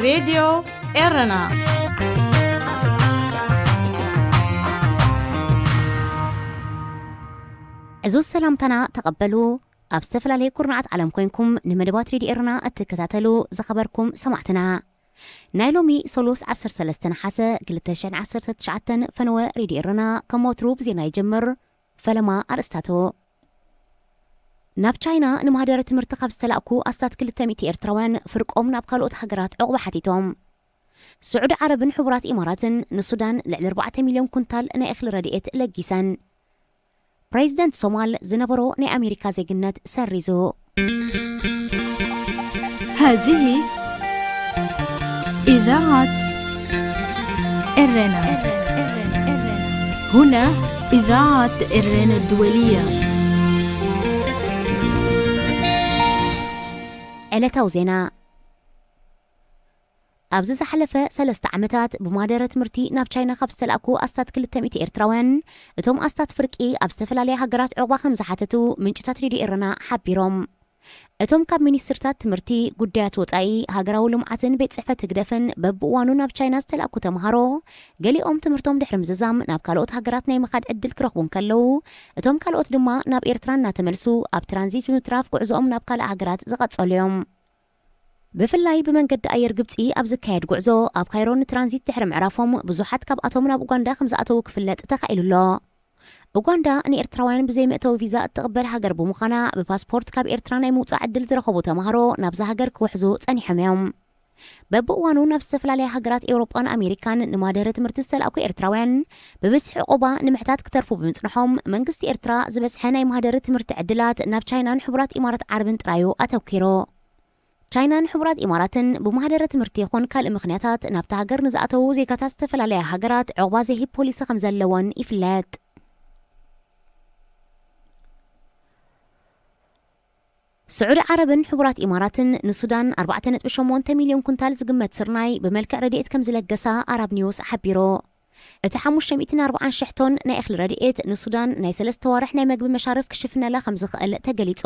ሬድዮ ኤረና። ዕዙዝ ሰላምታና ተቐበሉ። ኣብ ዝተፈላለየ ኩርናዓት ዓለም ኮይንኩም ንመደባት ሬድዮ ኤረና እትከታተሉ ዝኸበርኩም ሰማዕትና፣ ናይ ሎሚ ሶሉስ ዓሰርተ ሰለስተ ነሓሰ ክልተ ሽሕን ዓሰርተ ትሽዓተን ፈነወ ሬድዮ ኤረና ከም ወትሩ ብዜና ይጀምር። ፈለማ ኣርእስታቱ። ናብ ቻይና ንማህደረ ትምህርቲ ካብ ዝተላእኩ ኣስታት ክልተ ሚእቲ ኤርትራውያን ፍርቆም ናብ ካልኦት ሃገራት ዕቑባ ሓቲቶም። ስዑዲ ዓረብን ሕቡራት ኢማራትን ንሱዳን ልዕሊ ኣርባዕተ ሚልዮን ኩንታል ናይ እኽሊ ረድኤት ለጊሰን። ፕሬዚደንት ሶማል ዝነበሮ ናይ ኣሜሪካ ዜግነት ሰሪዙ። هذه إذاعة إرنا. هنا إذاعة إرنا الدولية. ዕለታዊ ዜና። ኣብዚ ዝሓለፈ ሰለስተ ዓመታት ብማደረ ትምህርቲ ናብ ቻይና ካብ ዝተላእኩ ኣስታት ክልተ ሚእቲ ኤርትራውያን፣ እቶም ኣስታት ፍርቂ ኣብ ዝተፈላለያ ሃገራት ዕቑባ ከም ዝሓተቱ ምንጭታት ሬድዮ ኤረና ሓቢሮም። እቶም ካብ ሚኒስትርታት ትምህርቲ፣ ጉዳያት ወጻኢ፣ ሃገራዊ ልምዓትን ቤት ጽሕፈት ህግደፍን በብእዋኑ ናብ ቻይና ዝተላእኩ ተምሃሮ፣ ገሊኦም ትምህርቶም ድሕሪ ምዝዛም ናብ ካልኦት ሃገራት ናይ ምኻድ ዕድል ክረኽቡ እንከለዉ፣ እቶም ካልኦት ድማ ናብ ኤርትራ እናተመልሱ ኣብ ትራንዚት ብምትራፍ ጉዕዞኦም ናብ ካልእ ሃገራት ዝቐጸሉ እዮም። ብፍላይ ብመንገዲ ኣየር ግብጺ ኣብ ዝካየድ ጉዕዞ፣ ኣብ ካይሮ ንትራንዚት ድሕሪ ምዕራፎም ብዙሓት ካብኣቶም ናብ ኡጋንዳ ከም ዝኣተዉ ክፍለጥ ተኻኢሉ ኣሎ። ኡጋንዳ ንኤርትራውያን ብዘይ መእተዊ ቪዛ እትቕበል ሃገር ብምዃና፣ ብፓስፖርት ካብ ኤርትራ ናይ ምውጻእ ዕድል ዝረኸቡ ተምሃሮ ናብዛ ሃገር ክውሕዙ ጸኒሖም እዮም። በብእዋኑ ናብ ዝተፈላለያ ሃገራት ኤውሮጳን ኣሜሪካን ንማደረ ትምህርቲ ዝተላእኩ ኤርትራውያን፣ ብብዝሒ ዕቑባ ንምሕታት ክተርፉ ብምጽንሖም፣ መንግስቲ ኤርትራ ዝበዝሐ ናይ ማህደረ ትምህርቲ ዕድላት ናብ ቻይናን ሕቡራት ኢማራት ዓረብን ጥራዩ ኣተኪሩ። ቻይናን ሕቡራት ኢማራትን ብማህደረ ትምህርቲ ይኹን ካልእ ምኽንያታት ናብታ ሃገር ንዝኣተዉ ዜጋታት ዝተፈላለያ ሃገራት ዕቑባ ዘይህብ ፖሊሲ ከም ዘለወን ይፍለጥ። ስዑዲ ዓረብን ሕቡራት ኢማራትን ንሱዳን ኣርባዕተ ነጥቢ ሸሞንተ ሚልዮን ኩንታል ዝግመት ስርናይ ብመልክዕ ረድኤት ከም ዝለገሳ ኣራብ ኒውስ ሓቢሩ። እቲ ሓሙሽተ ሚእትን ኣርባዓን ሽሕ ቶን ናይ እኽሊ ረድኤት ንሱዳን ናይ ሰለስተ ዋርሕ ናይ መግቢ መሻርፍ ክሽፍነላ ከም ዝኽእል ተገሊጹ።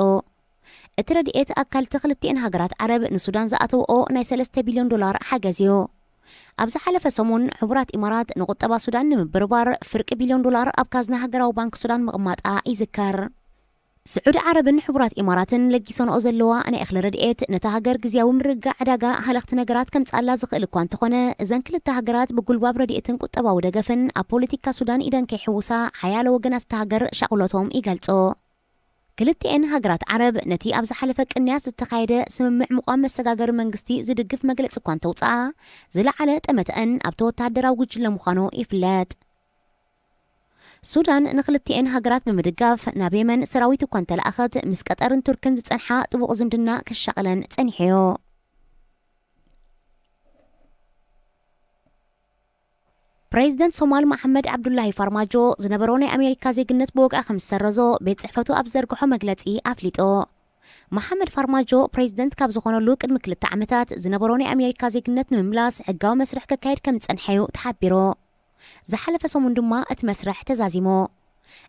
እቲ ረድኤት ኣካል እቲ ክልቲኤን ሃገራት ዓረብ ንሱዳን ዝኣተውኦ ናይ ሰለስተ ቢልዮን ዶላር ሓገዝ እዩ። ኣብ ዝሓለፈ ሰሙን፣ ሕቡራት ኢማራት ንቁጠባ ሱዳን ንምብርባር ፍርቂ ቢልዮን ዶላር ኣብ ካዝና ሃገራዊ ባንክ ሱዳን ምቕማጣ ይዝከር። ስዑዲ ዓረብን ሕቡራት ኢማራትን ለጊሰንኦ ዘለዋ ናይ እኽሊ ረድኤት፣ ነታ ሃገር ግዝያዊ ምርግጋእ ዕዳጋ ሃለኽቲ ነገራት ከምጽኣላ ዝኽእል እኳ እንተኾነ፣ እዘን ክልተ ሃገራት ብጉልባብ ረድኤትን ቁጠባዊ ደገፍን ኣብ ፖለቲካ ሱዳን ኢደን ከይሕውሳ ሓያሎ ወገናት እታ ሃገር ሻቕሎቶም ይገልጹ። ክልቲኤን ሃገራት ዓረብ ነቲ ኣብ ዝሓለፈ ቅንያት ዝተኻየደ ስምምዕ ምቋም መሰጋገሪ መንግስቲ ዝድግፍ መግለጺ እኳ እንተውጽኣ፣ ዝለዓለ ጠመተአን ኣብቲ ወተሃደራዊ ጉጅለ ምዃኑ ይፍለጥ። ሱዳን ንክልቲኤን ሃገራት ብምድጋፍ ናብ የመን ሰራዊት እኳ እንተለኣኸት፣ ምስ ቀጠርን ቱርክን ዝጸንሓ ጥቡቕ ዝምድና ከሻቕለን ጸኒሑ እዩ። ፕሬዚደንት ሶማል መሓመድ ዓብዱላሂ ፋርማጆ ዝነበሮ ናይ ኣሜሪካ ዜግነት ብወግዒ ከም ዝሰረዞ ቤት ጽሕፈቱ ኣብ ዝዘርግሖ መግለጺ ኣፍሊጡ። መሓመድ ፋርማጆ ፕሬዚደንት ካብ ዝኾነሉ ቅድሚ ክልተ ዓመታት ዝነበሮ ናይ ኣሜሪካ ዜግነት ንምምላስ ሕጋዊ መስርሕ ከካየድ ከም ዝጸንሐ እዩ ተሓቢሩ። ዝሓለፈ ሰሙን ድማ እቲ መስርሕ ተዛዚሙ።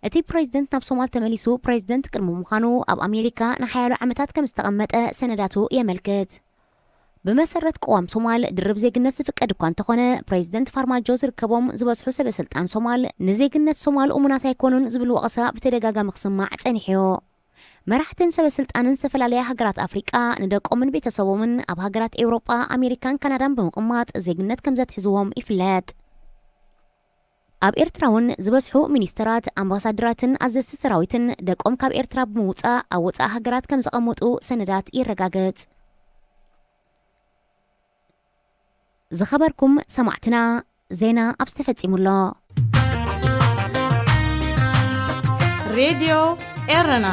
እቲ ፕሬዚደንት ናብ ሶማል ተመሊሱ ፕሬዚደንት ቅድሚ ምዃኑ፣ ኣብ ኣሜሪካ ንሓያሎ ዓመታት ከም ዝተቐመጠ ሰነዳቱ የመልክት። ብመሰረት ቅዋም ሶማል፣ ድርብ ዜግነት ዝፍቀድ እኳ እንተኾነ፣ ፕሬዚደንት ፋርማጆ ዝርከቦም ዝበዝሑ ሰበ ስልጣን ሶማል ንዜግነት ሶማል እሙናት ኣይኮኑን ዝብል ወቐሳ ብተደጋጋሚ ክስማዕ ጸኒሑ እዩ። መራሕትን ሰበ ስልጣንን ዝተፈላለያ ሃገራት ኣፍሪቃ ንደቆምን ቤተሰቦምን ኣብ ሃገራት ኤውሮጳ፣ ኣሜሪካን ካናዳን ብምቕማጥ ዜግነት ከም ዘትሕዝዎም ይፍለጥ። ኣብ ኤርትራ እውን ዝበዝሑ ሚኒስተራት፣ ኣምባሳደራትን ኣዘዝቲ ሰራዊትን ደቆም ካብ ኤርትራ ብምውጻእ ኣብ ወጻኢ ሃገራት ከም ዘቐምጡ ሰነዳት የረጋግጽ። ዝኸበርኩም ሰማዕትና፣ ዜና ኣብዚ ተፈጺሙ ኣሎ። ሬድዮ ኤረና።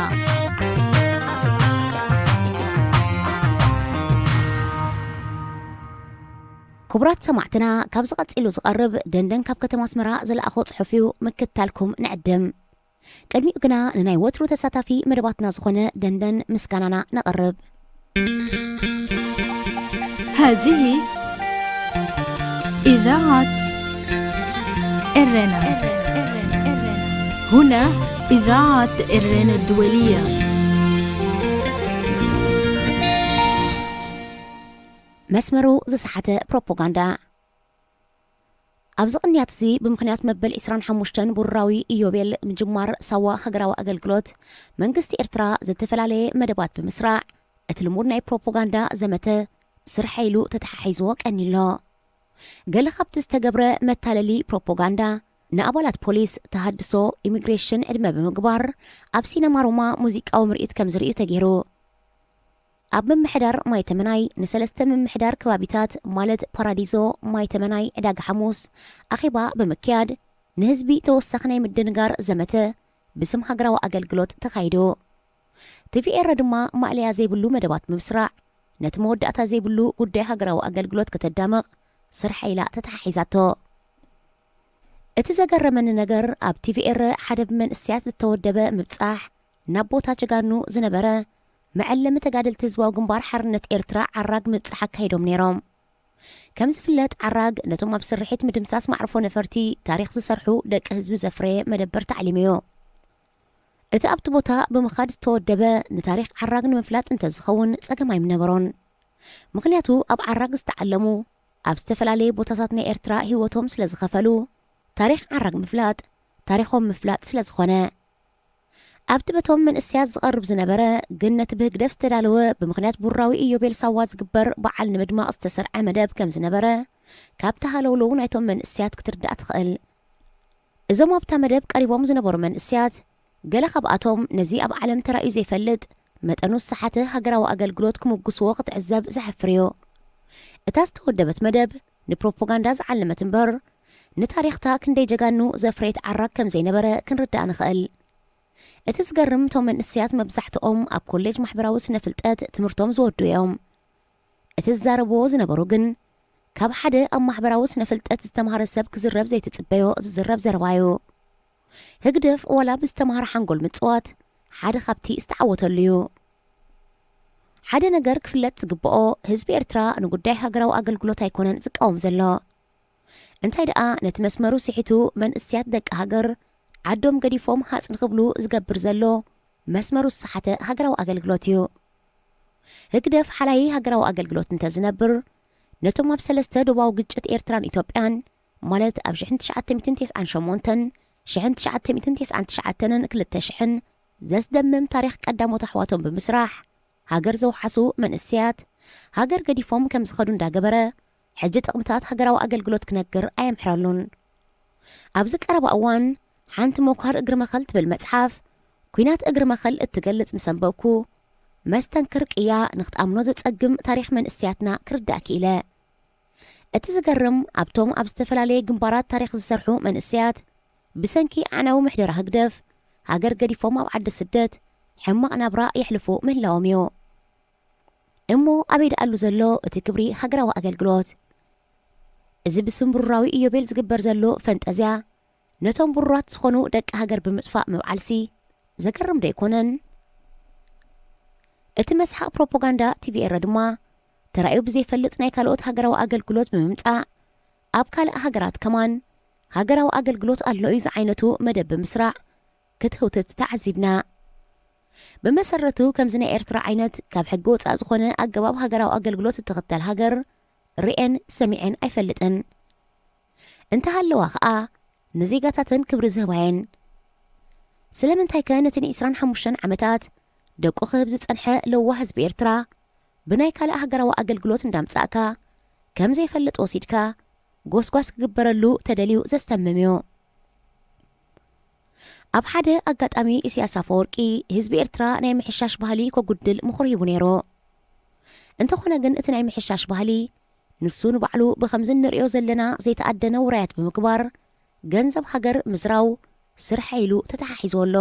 ክቡራት ሰማዕትና፣ ካብዚ ቀጺሉ ዝቐርብ ደንደን ካብ ከተማ ኣስመራ ዝለኣኾ ጽሑፍ እዩ፣ ምክትታልኩም ንዕድም። ቅድሚኡ ግና ንናይ ወትሩ ተሳታፊ መደባትና ዝኾነ ደንደን ምስጋናና ነቕርብ። هذه إذاعة إرنا. هنا إذاعة إرنا الدولية. መስመሩ ዝሰሓተ ፕሮፓጋንዳ። ኣብዚ ቅንያት እዚ ብምኽንያት መበል ዕስራን ሓሙሽተን ብሩራዊ ኢዮቤል ምጅማር ሳዋ ሃገራዊ ኣገልግሎት፣ መንግስቲ ኤርትራ ዝተፈላለየ መደባት ብምስራዕ፣ እቲ ልሙድ ናይ ፕሮፓጋንዳ ዘመተ ስርሐ ኢሉ ተተሓሒዝዎ ቀኒሎ። ገለ ካብቲ ዝተገብረ መታለሊ ፕሮፓጋንዳ፣ ንኣባላት ፖሊስ፣ ተሃድሶ፣ ኢሚግሬሽን ዕድመ ብምግባር፣ ኣብ ሲነማ ሮማ ሙዚቃዊ ምርኢት ከም ዝርእዩ ተገይሩ። ኣብ ምምሕዳር ማይ ተመናይ ንሰለስተ ምምሕዳር ከባቢታት ማለት ፓራዲዞ፣ ማይ ተመናይ፣ ዕዳጋ ሓሙስ ኣኼባ ብምክያድ ንህዝቢ ተወሳኺ ናይ ምድንጋር ዘመተ ብስም ሃገራዊ ኣገልግሎት ተኻይዱ። ቲቪ ኤረ ድማ ማእለያ ዘይብሉ መደባት ብምስራዕ ነቲ መወዳእታ ዘይብሉ ጉዳይ ሃገራዊ ኣገልግሎት ከተዳምቕ ስርሐ ኢላ ተተሓሒዛቶ። እቲ ዘገረመኒ ነገር ኣብ ቲቪ ኤረ ሓደ ብመንእሰያት ዝተወደበ ምብጻሕ ናብ ቦታ ጀጋኑ ዝነበረ መዐለሚ ተጋደልቲ ህዝባዊ ግንባር ሓርነት ኤርትራ ዓራግ ምብጻሕ ኣካይዶም ነይሮም። ከም ዝፍለጥ ዓራግ ነቶም ኣብ ስርሒት ምድምሳስ ማዕርፎ ነፈርቲ ታሪኽ ዝሰርሑ ደቂ ህዝቢ ዘፍረየ መደበር ታዕሊም እዩ። እቲ ኣብቲ ቦታ ብምኻድ ዝተወደበ ንታሪኽ ዓራግ ንምፍላጥ እንተዝኸውን ጸገም ኣይምነበሮን። ምኽንያቱ ኣብ ዓራግ ዝተዓለሙ ኣብ ዝተፈላለየ ቦታታት ናይ ኤርትራ ህይወቶም ስለ ዝኸፈሉ ታሪኽ ዓራግ ምፍላጥ ታሪኾም ምፍላጥ ስለ ዝኾነ። ኣብቲ በቶም መንእሰያት ዝቐርብ ዝነበረ ግን ነቲ ብህግደፍ ዝተዳለወ ብምኽንያት ቡራዊ ኢዮቤል ሳዋ ዝግበር በዓል ንምድማቕ ዝተሰርዐ መደብ ከም ዝነበረ ካብቲ ሃለውለው ናይቶም መንእሰያት ክትርዳእ ትኽእል። እዞም ኣብታ መደብ ቀሪቦም ዝነበሩ መንእሰያት ገለ ካብኣቶም ነዚ ኣብ ዓለም ተራእዩ ዘይፈልጥ መጠኑ ዝሰሓተ ሃገራዊ ኣገልግሎት ክምጉስዎ ክትዕዘብ ዘሕፍር እዩ። እታ ዝተወደበት መደብ ንፕሮፓጋንዳ ዝዓለመት እምበር ንታሪኽታ ክንደይ ጀጋኑ ዘፍረየት ዓራግ ከም ዘይነበረ ክንርዳእ ንኽእል። እቲ ዝገርም እቶም መንእሰያት መብዛሕትኦም ኣብ ኮሌጅ ማሕበራዊ ስነ ፍልጠት ትምህርቶም ዝወዱ እዮም። እቲ ዝዛረብዎ ዝነበሩ ግን ካብ ሓደ ኣብ ማሕበራዊ ስነ ፍልጠት ዝተምሃረ ሰብ ክዝረብ ዘይትጽበዮ ዝዝረብ ዘረባ እዩ። ህግደፍ ዋላ ብዝተምሃረ ሓንጎል ምጽዋት ሓደ ካብቲ ዝተዓወተሉ እዩ። ሓደ ነገር ክፍለጥ ዝግብኦ ህዝቢ ኤርትራ ንጉዳይ ሃገራዊ ኣገልግሎት ኣይኮነን ዝቃወም ዘሎ። እንታይ ደኣ ነቲ መስመሩ ስሒቱ መንእሰያት ደቂ ሃገር ዓዶም ገዲፎም ሃጽ ንኽብሉ ዝገብር ዘሎ መስመሩ ዝሰሓተ ሃገራዊ ኣገልግሎት እዩ። ህግደፍ ሓላዪ ሃገራዊ ኣገልግሎት እንተዝነብር ነቶም ኣብ ሰለስተ ዶባዊ ግጭት ኤርትራን ኢትዮጵያን ማለት ኣብ ሽሕን ትሽዓተ ሚእትን ተስዓን ሸሞንተን ሽሕን ትሽዓተ ሚእትን ተስዓን ትሽዓተን ክልተ ሽሕን ዘስደምም ታሪኽ ቀዳሞት ኣሕዋቶም ብምስራሕ ሃገር ዘውሓሱ መንእሰያት ሃገር ገዲፎም ከም ዝኸዱ እንዳገበረ ሕጂ ጥቕምታት ሃገራዊ ኣገልግሎት ክነግር ኣየምሕረሉን። ኣብዚ ቀረባ እዋን ሓንቲ መኳር እግሪ መኸል ትብል መጽሓፍ ኲናት እግሪ መኸል እትገልጽ ምስ ኣንበብኩ መስተንክር ቅያ ንክትኣምኖ ዘጸግም ታሪኽ መንእሰያትና ክርዳእ ክኢለ። እቲ ዝገርም ኣብቶም ኣብ ዝተፈላለየ ግንባራት ታሪኽ ዝሰርሑ መንእሰያት ብሰንኪ ኣዕናዊ ምሕደራ ህግደፍ ሃገር ገዲፎም ኣብ ዓዲ ስደት ሕማቕ ናብራ የሕልፉ ምህላዎም እዩ። እሞ ኣበይ ደኣሉ ዘሎ እቲ ክብሪ ሃገራዊ ኣገልግሎት? እዚ ብስም ብሩራዊ ኢዮቤል ዝግበር ዘሎ ፈንጠዝያ ነቶም ብሩራት ዝኾኑ ደቂ ሃገር ብምጥፋእ ምብዓልሲ ዘገርም ዶ ኣይኮነን? እቲ መስሓቕ ፕሮፓጋንዳ ቲቪ ኤረ ድማ ተራእዩ ብዘይፈልጥ ናይ ካልኦት ሃገራዊ ኣገልግሎት ብምምጻእ ኣብ ካልእ ሃገራት ከማን ሃገራዊ ኣገልግሎት ኣሎ እዩ ዝዓይነቱ መደብ ብምስራዕ ክትህውትት ተዓዚብና። ብመሰረቱ ከምዚ ናይ ኤርትራ ዓይነት ካብ ሕጊ ወጻእ ዝኾነ ኣገባብ ሃገራዊ ኣገልግሎት እትኽተል ሃገር ርእየን ሰሚዐን ኣይፈልጥን። እንተሃለዋ ኸኣ ንዜጋታተን ክብሪ ዝህባየን። ስለምንታይከ ነቲ ንዒስራን ሓሙሽተን ዓመታት ደቁ ክህብ ዝጸንሐ ለዋህ ህዝቢ ኤርትራ ብናይ ካልእ ሃገራዊ ኣገልግሎት እንዳምጻእካ ከም ዘይፈልጥ ወሲድካ ጎስጓስ ክግበረሉ ተደልዩ ዘስተምም እዩ። ኣብ ሓደ ኣጋጣሚ ኢሳያስ ኣፈወርቂ ህዝቢ ኤርትራ ናይ ምሕሻሽ ባህሊ ከጉድል ምኽሩ ሂቡ ነይሩ። እንተኾነ ግን እቲ ናይ ምሕሻሽ ባህሊ ንሱ ንባዕሉ ብኸምዚ እንርእዮ ዘለና ዘይተኣደነ ውራያት ብምግባር ገንዘብ ሃገር ምዝራው ስርሐ ኢሉ ተተሓሒዝዎ ኣሎ።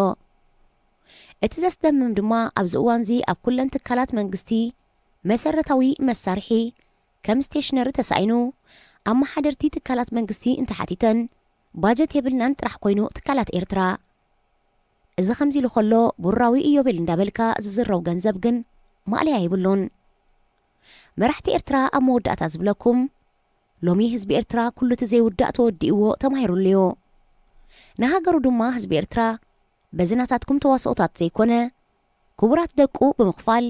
እቲ ዘስደምም ድማ ኣብዚ እዋንዚ ኣብ ኩለን ትካላት መንግስቲ መሰረታዊ መሳርሒ ከም ስቴሽነሪ ተሳኢኑ ኣመሓደርቲ ትካላት መንግስቲ እንተሓቲተን ባጀት የብልናን ጥራሕ ኮይኑ ትካላት ኤርትራ። እዚ ከምዚ ኢሉ ከሎ ቡራዊ ኢዮቤል እንዳበልካ ዝዝረው ገንዘብ ግን ማእለያ የብሉን። መራሕቲ ኤርትራ ኣብ መወዳእታ ዝብለኩም ሎሚ ህዝቢ ኤርትራ ኩሉ እቲ ዘይውዳእ ተወዲእዎ ተማሂሩሉ እዩ። ንሃገሩ ድማ ህዝቢ ኤርትራ በዚ ናታትኩም ተዋስኦታት ዘይኮነ ክቡራት ደቁ ብምኽፋል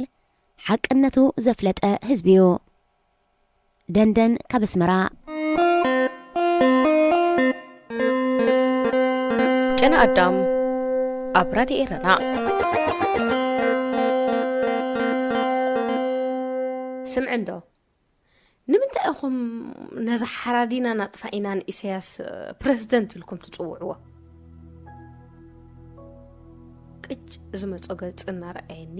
ሓቅነቱ ዘፍለጠ ህዝቢ እዩ። ደንደን ካብ ኣስመራ። ጨና ኣዳም ኣብ ራድዮ ኤረና። ስምዒ እንዶ፣ ንምንታይ ኢኹም ነዛ ሓራዲናን ኣጥፋኢናን ኢሳያስ ፕረዚደንት ኢልኩም ትጽውዕዎ? ቅጭ ዝመጾ ገጽ እናረኣየኒ፣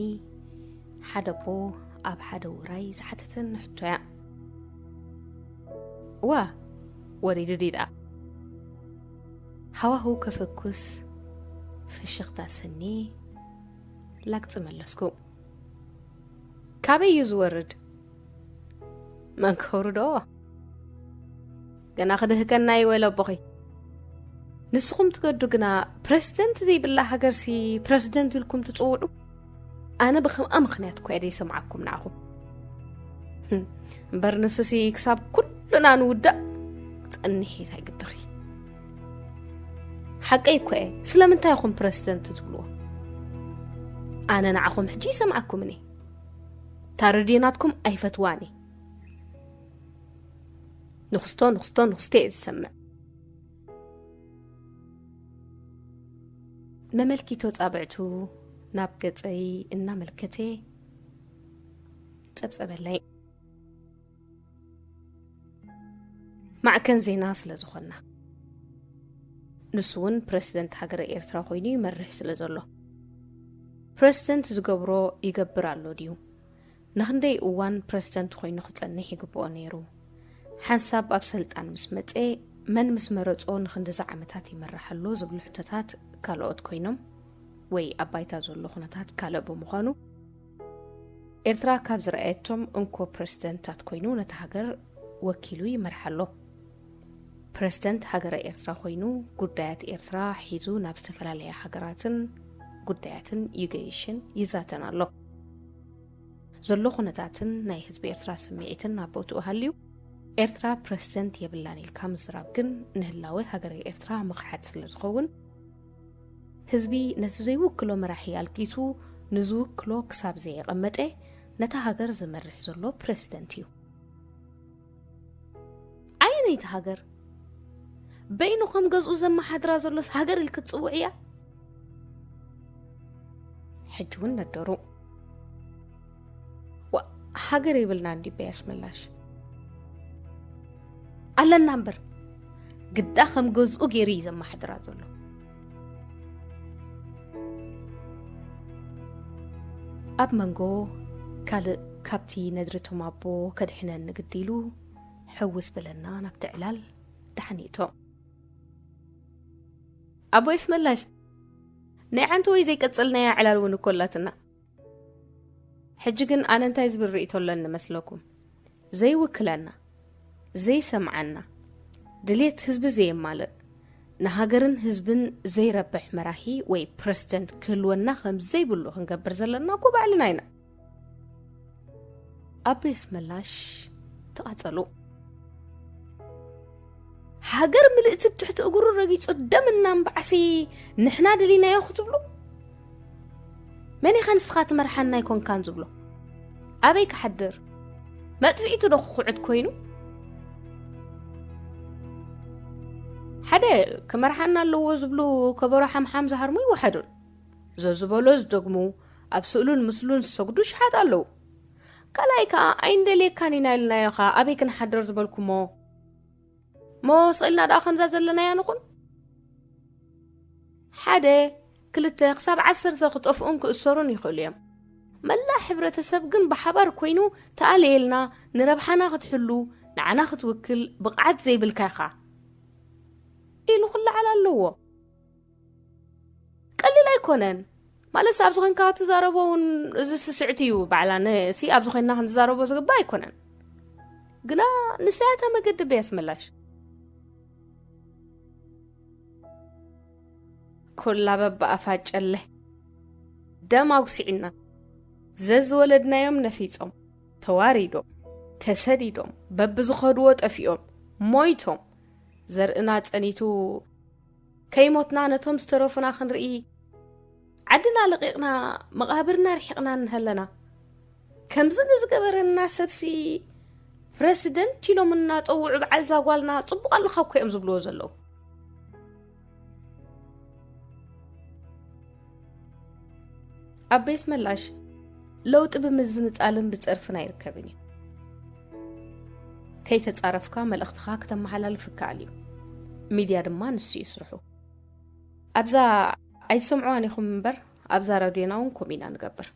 ሓደ ኣቦ ኣብ ሓደ ውራይ ዝሓተተኒ ሕቶ እያ። ዋ፣ ወሪዱ ድዩ ደኣ? ሃዋህው ከፈኩስ ፍሽኽታ ስኒ ላግጺ መለስኩ። ካበይ እዩ ዝወርድ? መን ከውርዶ? ገና ክድህከና እዩ ወይለ ኣቦኺ። ንስኹም ትገዱ ግና ፕረዚደንት ዘይብላ ሃገርሲ ፕረዚደንት ኢልኩም ትጽውዑ? ኣነ ብኸምኣ ምኽንያት እኮ እየ ዘይሰምዓኩም ንዓኹም። እምበር ንሱሲ ክሳብ ኩልና ንውዳእ ጸኒሒት ኣይግድኺ። ሓቀይ እኮ እየ። ስለምንታይ ኢኹም ፕረዚደንት ትብልዎ? ኣነ ንዓኹም ሕጂ ይሰምዓኩምን እየ። እታ ሬድዮ ናትኩም ኣይፈትዋን እየ። ንኽስቶ፣ ንኽስቶ፣ ንኽስቶ እየ ዝሰምዕ። መመልኪቶ ጻብዕቱ ናብ ገጸይ እናመልከተ ጸብጸበለይ። ማዕከን ዜና ስለ ዝኾንና። ንሱ እውን ፕረሲደንት ሃገረ ኤርትራ ኮይኑ ይመርሕ ስለ ዘሎ። ፕረሲደንት ዝገብሮ ይገብር ኣሎ ድዩ? ንኽንደይ እዋን ፕረሲደንት ኮይኑ ክጸንሕ ይግብኦ ነይሩ? ሓንሳብ ኣብ ሰልጣን ምስ መጸ መን ምስ መረጾ ንኽንድዚ ዓመታት ይመርሕ ኣሎ ዝብሉ ሕቶታት ካልኦት ኮይኖም ወይ ኣብ ባይታ ዘሎ ኩነታት ካልእ ብምዃኑ ኤርትራ ካብ ዝረኣየቶም እንኮ ፕረሲደንታት ኮይኑ ነታ ሃገር ወኪሉ ይመርሓ ኣሎ። ፕረሲደንት ሃገረ ኤርትራ ኮይኑ ጉዳያት ኤርትራ ሒዙ ናብ ዝተፈላለያ ሃገራትን ጉዳያትን ይገይሽን ይዛተን ኣሎ። ዘሎ ኩነታትን ናይ ህዝቢ ኤርትራ ስምዒትን ኣብ ቦትኡ ሃልዩ ኤርትራ ፕረሲደንት የብላን ኢልካ ምዝራብ ግን ንህላወ ሃገረ ኤርትራ ምኽሓድ ስለ ዝኸውን ህዝቢ ነቲ ዘይውክሎ መራሒ ኣልጊሱ ንዝውክሎ ክሳብ ዘየቐመጠ ነታ ሃገር ዝመርሕ ዘሎ ፕረሲደንት እዩ። ኣየነይቲ ሃገር? በይኑ ከም ገዝኡ ዘመሓድራ ዘሎስ ሃገር ኢልኪ ትጽውዕያ? ሕጂ እውን ነደሩ። ዋ፣ ሃገር የብልናን ድዩ ኣስመላሽ? ኣለና እምበር፣ ግዳ ከም ገዝኡ ገይሩ እዩ ዘመሓድራ ዘሎ። ኣብ መንጎ ካልእ ካብቲ ነድሪ ቶም ኣቦ ከድሕነኒ ግዲ ኢሉ ሕውስ በለና ናብቲ ዕላል ደሓን ይእቶ። ኣቦ የስመላሽ፣ ናይ ሓንቲ ወይ ዘይቀጸልናያ ዕላል እውን እኮ ኣላትና። ሕጂ ግን ኣነ እንታይ ዝብል ርእይቶ ኣለኒ መስለኩም? ዘይውክለና፣ ዘይሰምዓና፣ ድልየት ህዝቢ ዘየማልእ፣ ንሃገርን ህዝብን ዘይረብሕ መራሒ ወይ ፕረሲደንት ክህልወና ከም ዘይብሉ ክንገብር ዘለና እኮ ባዕልና ኢና። ኣቦ የስመላሽ ተቓጸሉ። ሃገር ምልእቲ ብትሕቲ እግሩ ረጊጹ ደም እናንባዓሲ ንሕና ደሊናዮ ክትብሉ? መን ኢኻ ንስኻ ትመርሓና ኣይኮንካን ዝብሎ? ኣበይ ክሓድር? መጥፊኢቱ ዶ ክኹዕት ኮይኑ? ሓደ ክመርሓና ኣለዎ ዝብሉ ከበሮ ሓምሓም ዝሃርሙ ይወሓዱን። ዘዝበሎ ዝደግሙ፣ ኣብ ስእሉን ምስሉን ዝሰግዱ ሽሓት ኣለዉ። ካልኣይ ከኣ ኣይንደልየካን ኢና ኢልናዮ ኸኣ ኣበይ ክንሓድር ዝበልኩሞ? እሞ ስቕ ኢልና ደኣ ከምዛ ዘለናያ ንኹን? ሓደ፣ ክልተ፣ ክሳብ ዓሰርተ ክጠፍኡን ክእሰሩን ይኽእሉ እዮም። መላእ ሕብረተሰብ ግን ብሓባር ኮይኑ ተኣለየልና፣ ንረብሓና ክትሕሉ፣ ንዓና ክትውክል ብቕዓት ዘይብልካ ኢኻ ኢሉ ክለዓል ኣለዎ። ቀሊል ኣይኮነን። ማለትስ ኣብዚ ኮንካ ክትዛረቦ እውን እዚ ስስዕቲ እዩ ባዕላ። ንሲ ኣብዚ ኮይንና ክንዛረቦ ዝግባእ ኣይኮነን። ግና ንሳያታ መገዲ በይ ኣስመላሽ። ኩላ በብኣፋ ጨለ ደም ኣጉሲዕና። ዘዝወለድናዮም ነፊጾም፣ ተዋሪዶም፣ ተሰዲዶም፣ በብዝኸድዎ ጠፊኦም፣ ሞይቶም፣ ዘርእና ጸኒቱ፣ ከይሞትና ነቶም ዝተረፉና ክንርኢ ዓድና ለቒቕና መቓብርና ርሒቕና እንሀለና፣ ከምዚ ንዝገበረና ሰብሲ ፕረሲደንት ኢሎም እናጸውዑ በዓል ዛጓልና ጽቡቕ ኣለኻ እኮ እዮም ዝብልዎ ዘለዉ። ኣቤስ መላሽ፣ ለውጢ ብምዝንጣልን ብጸርፍን ኣይርከብን እዩ። ከይተጻረፍካ መልእኽትኻ ክተመሓላልፍ ይከኣል እዩ። ሚድያ ድማ ንሱ እዩ ስርሑ። ኣብዛ ኣይትሰምዕዋን ኢኹም እምበር ኣብዛ ራድዮና እውን ከምኡ ኢና ንገብር።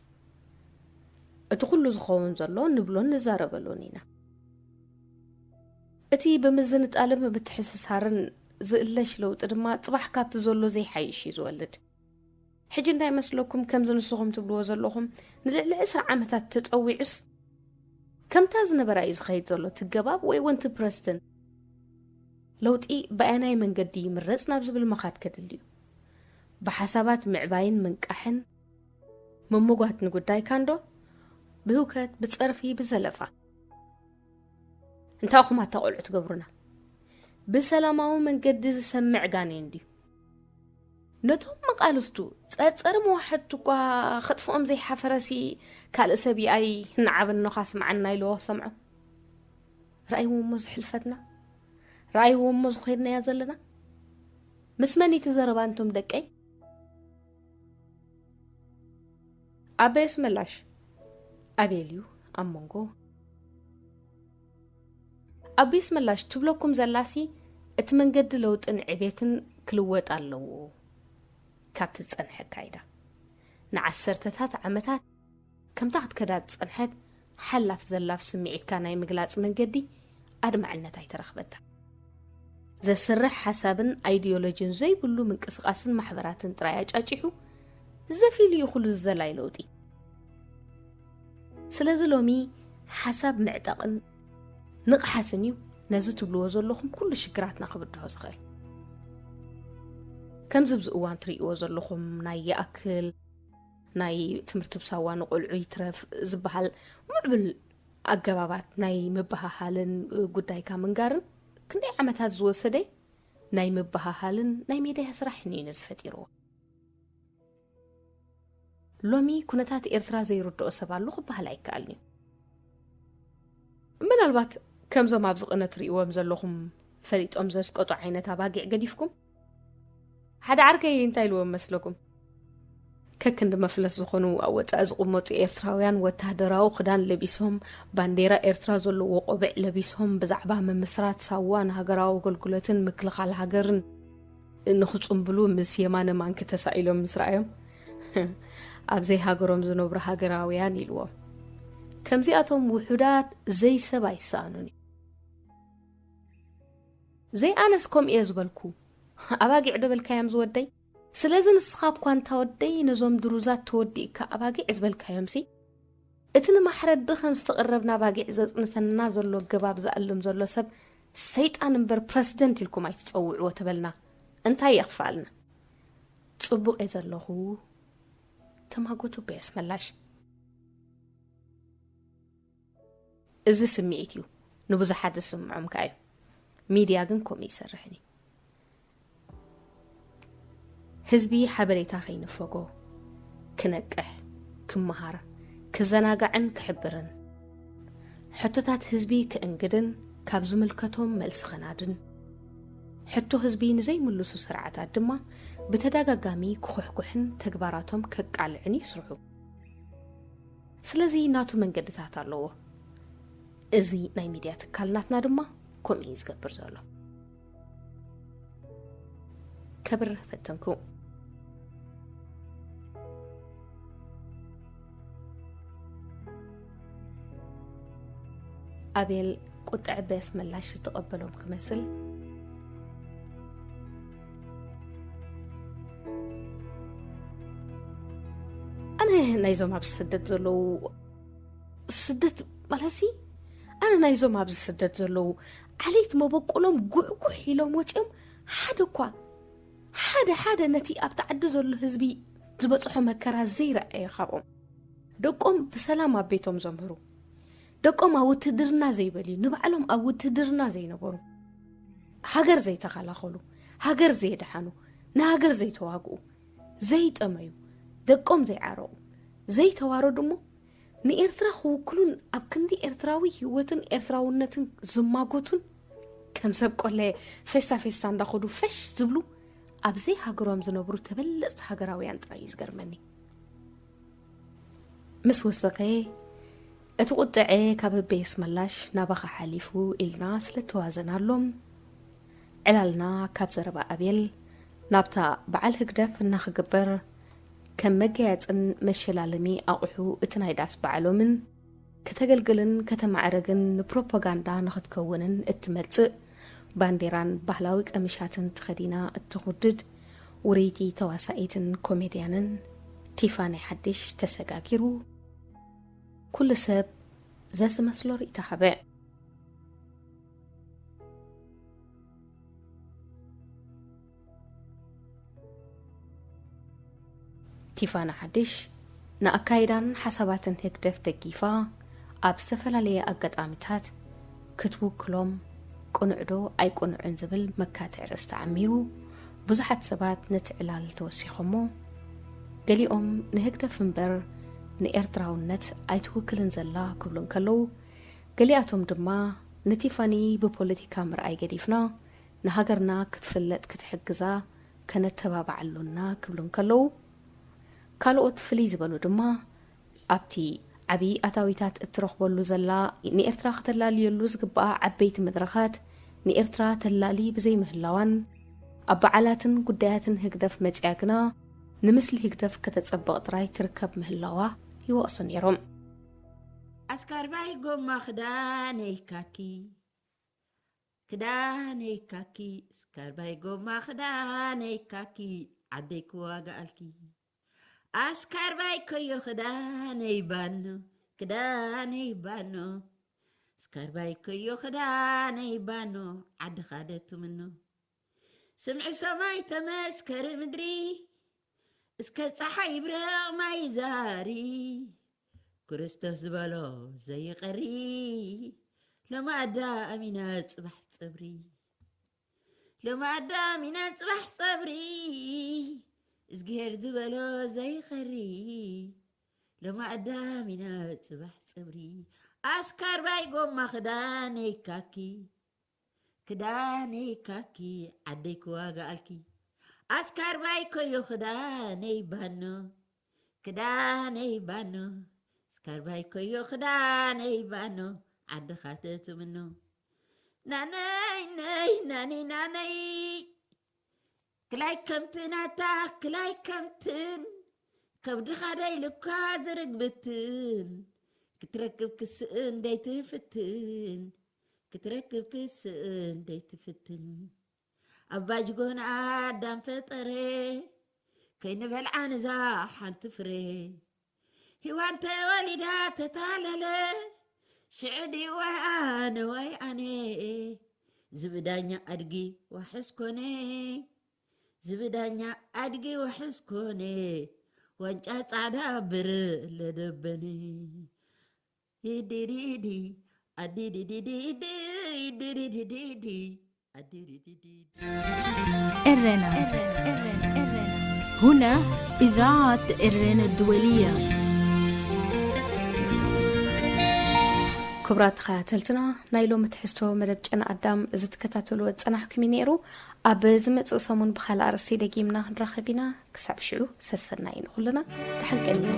እቲ ኩሉ ዝኸውን ዘሎ ንብሎን ንዛረበሉን ኢና። እቲ ብምዝንጣልን ብምትሕስሳርን ዝእለሽ ለውጢ ድማ ጽባሕ ካብቲ ዘሎ ዘይሓይሽ እዩ ዝወልድ። ሕጂ እንታይ መስለኩም? ከምዚ ንስኹም ትብልዎ ዘለኹም ንልዕሊ ዕስራ ዓመታት ተጸዊዑስ ከምታ ዝነበራ እዩ ዝኸይድ ዘሎ። ትገባብ ወይ እውን ትፕረስትን ለውጢ ብኣየናይ መንገዲ ይምረጽ ናብ ዝብል ምኻድ ከድሊ እዩ። ብሓሳባት ምዕባይን ምንቃሕን ምምጓት ንጉዳይ ካንዶ ብህውከት፣ ብጸርፊ፣ ብዘለፋ። እንታይ ኢኹም ኣታ ቆልዑ ትገብሩና? ብሰላማዊ መንገዲ ዝሰምዕ ጋኔን ድዩ? ነቶም መቓልስቱ ጸጸር መዋሕድቲ እኳ ከጥፍኦም ዘይሓፈረሲ ካልእ ሰብኣይ ንዓበኖኻ ስምዓና ኢልዎ ሰምዖ። ረኣይዎ እሞ ዝሕልፈትና፣ ረኣይዎ እሞ ዝኸድናያ ዘለና። ምስ መን እዩ እቲ ዘረባ እንቶም ደቀይ? ኣበየስ መላሽ ኣቤል እዩ ኣብ መንጎ። ኣቤስ መላሽ ትብለኩም ዘላሲ እቲ መንገዲ ለውጥን ዕቤትን ክልወጥ ኣለዎ። ካብቲ ዝጸንሐ ኣካይዳ ንዓሰርተታት ዓመታት ከምታ ክትከዳ ዝጸንሐት ሓላፍ ዘላፍ ስምዒትካ ናይ ምግላጽ መንገዲ ኣድማዕነት ኣይተረኽበታ። ዘስርሕ ሓሳብን ኣይዲዮሎጂን ዘይብሉ ምንቅስቓስን ማሕበራትን ጥራይ ኣጫጪሑ ዘፊሉ እዩ ኩሉ ዝዘላይ ለውጢ። ስለዚ ሎሚ ሓሳብ ምዕጣቕን ንቕሓትን እዩ ነዚ ትብልዎ ዘለኹም ኩሉ ሽግራትና ክብድሆ ዝኽእል። ከምዚ ኣብዚ እዋን ትርእይዎ ዘለኹም ናይ ይኣክል ናይ ትምህርቲ ብሳዋ ንቆልዑ ይትረፍ ዝበሃል ምዕብል ኣገባባት ናይ ምብሃሃልን ጉዳይካ ምንጋርን ክንደይ ዓመታት ዝወሰደ ናይ ምብሃሃልን ናይ ሜድያ ስራሕን እዩ ነዚ ፈጢርዎ። ሎሚ ኩነታት ኤርትራ ዘይርድኦ ሰብ ኣሎ ክበሃል ኣይከኣልን እዩ። ምናልባት ከምዞም ኣብዚ ቅነ ትርእይዎም ዘለኹም ፈሊጦም ዘስቀጡ ዓይነት ኣባጊዕ ገዲፍኩም ሓደ ዓርከይ እንታይ ኢልዎም መስለኩም? ከክንዲ መፍለስ ዝኾኑ ኣብ ወጻኢ ዝቕመጡ ኤርትራውያን ወታደራዊ ክዳን ለቢሶም፣ ባንዴራ ኤርትራ ዘለዎ ቆቢዕ ለቢሶም፣ ብዛዕባ ምምስራት ሳዋን ሃገራዊ ኣገልግሎትን ምክልኻል ሃገርን ንኽጽምብሉ ምስ የማነ ማንኪ ተሳኢሎም ምስ ረኣዮም፣ ኣብ ዘይሃገሮም ዝነብሩ ሃገራውያን ኢልዎም። ከምዚኣቶም ውሑዳት ዘይሰብ ኣይሰኣኑን እዩ። ዘይኣነስ ከምኡ እየ ዝበልኩ። ኣባጊዕ ዶ በልካዮም ዝወደይ? ስለዚ ንስኻ እኳ እንታ ወደይ ነዞም ድሩዛት ተወዲእካ ኣባጊዕ ዝበልካዮምሲ፣ እቲ ንማሕረዲ ከም ዝተቐረብና ኣባጊዕ ዘጽንተና ዘሎ ኣገባብ ዝኣልም ዘሎ ሰብ ሰይጣን እምበር ፕረሲደንት ኢልኩም ኣይትጸውዕዎ ተበልና እንታይ የኽፍኣልና? ጽቡቕ እየ ዘለኹ። ተማጎቱ በየስ መላሽ። እዚ ስምዒት እዩ ንብዙሓት ዝስምዖም ከኣ እዩ። ሚድያ ግን ከምኡ ይሰርሕን እዩ። ህዝቢ ሓበሬታ ከይንፈጎ፣ ክነቅሕ፣ ክመሃር፣ ክዘናጋዕን ክሕብርን፣ ሕቶታት ህዝቢ ክእንግድን ካብ ዝምልከቶም መልሲ ከናድን፣ ሕቶ ህዝቢ ንዘይምልሱ ስርዓታት ድማ ብተደጋጋሚ ክኹሕኩሕን ተግባራቶም ከቃልዕን ይስርሑ። ስለዚ ናቱ መንገድታት ኣለዎ። እዚ ናይ ሚድያ ትካል ናትና ድማ ከምኡ እዩ ዝገብር ዘሎ። ከብርህ ፈተንኩ። ኣቤል ቁጥዐ በየስ ምላሽ ዝተቐበሎም ክመስል፣ ኣነ ናይዞም ኣብ ስደት ዘለዉ፣ ስደት ማለትሲ፣ ኣነ ናይዞም ኣብዚ ስደት ዘለዉ ዓሌት መበቆሎም ጉሕጉሕ ኢሎም ወፂኦም ሓደ እኳ ሓደ ሓደ ነቲ ኣብቲ ዓዲ ዘሎ ህዝቢ ዝበፅሖ መከራ ዘይረኣየ ካብኦም፣ ደቆም ብሰላም ኣብ ቤቶም ዘምህሩ፣ ደቆም ኣብ ውትድርና ዘይበልዩ፣ ንባዕሎም ኣብ ውትድርና ዘይነበሩ፣ ሃገር ዘይተኸላኸሉ፣ ሃገር ዘየድሓኑ፣ ንሃገር ዘይተዋግኡ፣ ዘይጠመዩ፣ ደቆም ዘይዓረቑ፣ ዘይተዋረዱ እሞ ንኤርትራ ክውክሉን ኣብ ክንዲ ኤርትራዊ ህይወትን ኤርትራውነትን ዝማጎቱን፣ ከም ሰብ ቆለ ፌስታ ፌስታ እንዳኸዱ ፈሽ ዝብሉ፣ ኣብ ዘይሃገሮም ዝነብሩ ተበለጽቲ ሃገራውያን ጥራይ እዩ ዝገርመኒ። ምስ ወሰኸ፣ እቲ ቁጥዐ ካብ እበይ ኣስመላሽ ናባኻ ሓሊፉ ኢልና ስለ እተዋዘናሎም፣ ዕላልና ካብ ዘረባ ኣቤል ናብታ በዓል ህግደፍ እናክግበር ከም መገያጽን መሸላለሚ ኣቑሑ እቲ ናይ ዳስ በዓሎምን ከተገልግልን ከተማዕርግን ንፕሮፓጋንዳ ንኽትከውንን እትመጽእ፣ ባንዴራን ባህላዊ ቀሚሻትን ተኸዲና እትኹድድ ውርይቲ ተዋሳኢትን ኮሜድያንን ቲፋኒ ሓድሽ ተሰጋጊሩ፣ ኩሉ ሰብ ዘዝመስሎ ርእይቶ ሃበ። ቲፋኒ ሓድሽ ንኣካይዳን ሓሳባትን ህግደፍ ደጊፋ ኣብ ዝተፈላለየ ኣጋጣሚታት ክትውክሎም ቅኑዕ ዶ ኣይቅኑዕን ዝብል መካትዒ ርእሲ ተዓሚሩ፣ ብዙሓት ሰባት ነቲ ዕላል ተወሲኾሞ። ገሊኦም ንህግደፍ እምበር ንኤርትራውነት ኣይትውክልን ዘላ ክብሉ እንከለዉ፣ ገሊኣቶም ድማ ንቲፋኒ ብፖለቲካ ምርኣይ ገዲፍና ንሃገርና ክትፍለጥ ክትሕግዛ ከነተባብዓ ኣሎና ክብሉ እንከለዉ፣ ካልኦት ፍልይ ዝበሉ ድማ ኣብቲ ዓቢ ኣታዊታት እትረኽበሉ ዘላ ንኤርትራ ከተላልየሉ ዝግብኣ ዓበይቲ መድረኻት ንኤርትራ ተላሊ ብዘይምህላዋን ኣብ በዓላትን ጉዳያትን ህግደፍ መጺኣ ግና ንምስሊ ህግደፍ ከተጸብቕ ጥራይ ትርከብ ምህላዋ ይወቕሱ ነይሮም። ኣስካርባይ ጎማ ክዳነይ ካኪ፣ ክዳነይ ካኪ፣ ኣስካርባይ ጎማ ክዳነይ ካኪ፣ ዓደይ ክዋጋኣልኪ። ኣስካርባይ ኮዮ ክዳነይ ባኖ፣ ክዳነይ ባኖ። ኣስካርባይ ኮዮ ክዳነይ ባኖ፣ ዓድኻ ዶ ትምኖ። ስምዒ ሰማይ ተመስከሪ ምድሪ፣ እስከ ጸሓይ ይብረቕ ማይ ዛሪ። ክርስቶስ ዝበሎ ዘይቐሪ፣ ሎሚ ኣዳም ኢና ጽባሕ ጸብሪ። ሎሚ ኣዳም ኢና ጽባሕ ጸብሪ፣ እዝግሄር ዝበሎ ዘይኸሪ። ሎሚ ኣዳም ኢና ጽባሕ ጸብሪ፣ ኣስካርባይ ጎማ ክዳነይ ካኪ። ክዳነይ ካኪ ዓደይ ክዋጋኣልኪ፣ ኣስካርባይ ኮዮ ክዳነይ ባኖ። ክዳነይ ባኖ፣ ኣስካርባይ ኮዮ ክዳነይ ባኖ፣ ዓድኻ ተትምኖ። ናነይ ነይ ናነይ ናነይ፣ ክላይ ከምትን ኣታ ክላይ ከምትን፣ ከብድኻ ደይልኳ ዝርግብትን፣ ክትረክብ ክስእን ደይትፍትን፣ ክትረክብ ክስእን ደይትፍትን። ኣባ ጅጎን ኣዳም ፈጠረ፣ ከይንበልዓ ነዛ ሓንቲ ፍረ። ሂዋን ተወሊዳ ተታለለ፣ ሽዑ ድዩ ወይ ኣነ ወይ ኣነ፣ ዝብዳኛ ኣድጊ ዋሕስ ኮነ። ዝብዳኛ ኣድጊ ውሕስ ኮነ፣ ዋንጫ ጻዕዳ ብርለ ደበነ። ይድሪዲ፣ ኣዲዲዲዲዲ፣ ይድሪዲዲዲ፣ ኣዲዲዲዲ። ኤረና። هنا إذاعة إرنا الدولية. ክቡራት ተኸታተልትና፣ ናይ ሎሚ ትሕዝቶ መደብ ጨና ኣዳም እዚ ትከታተልዎ ዝጸናሕኩም እዩ ነይሩ። ኣብ ዝመጽእ ሰሙን ብኻልእ ኣርእስቲ ደጊምና ክንራኸብ ኢና። ክሳብ ሽዑ ሰሰናዩ ንኹልና። ደሓን ቀንዩ።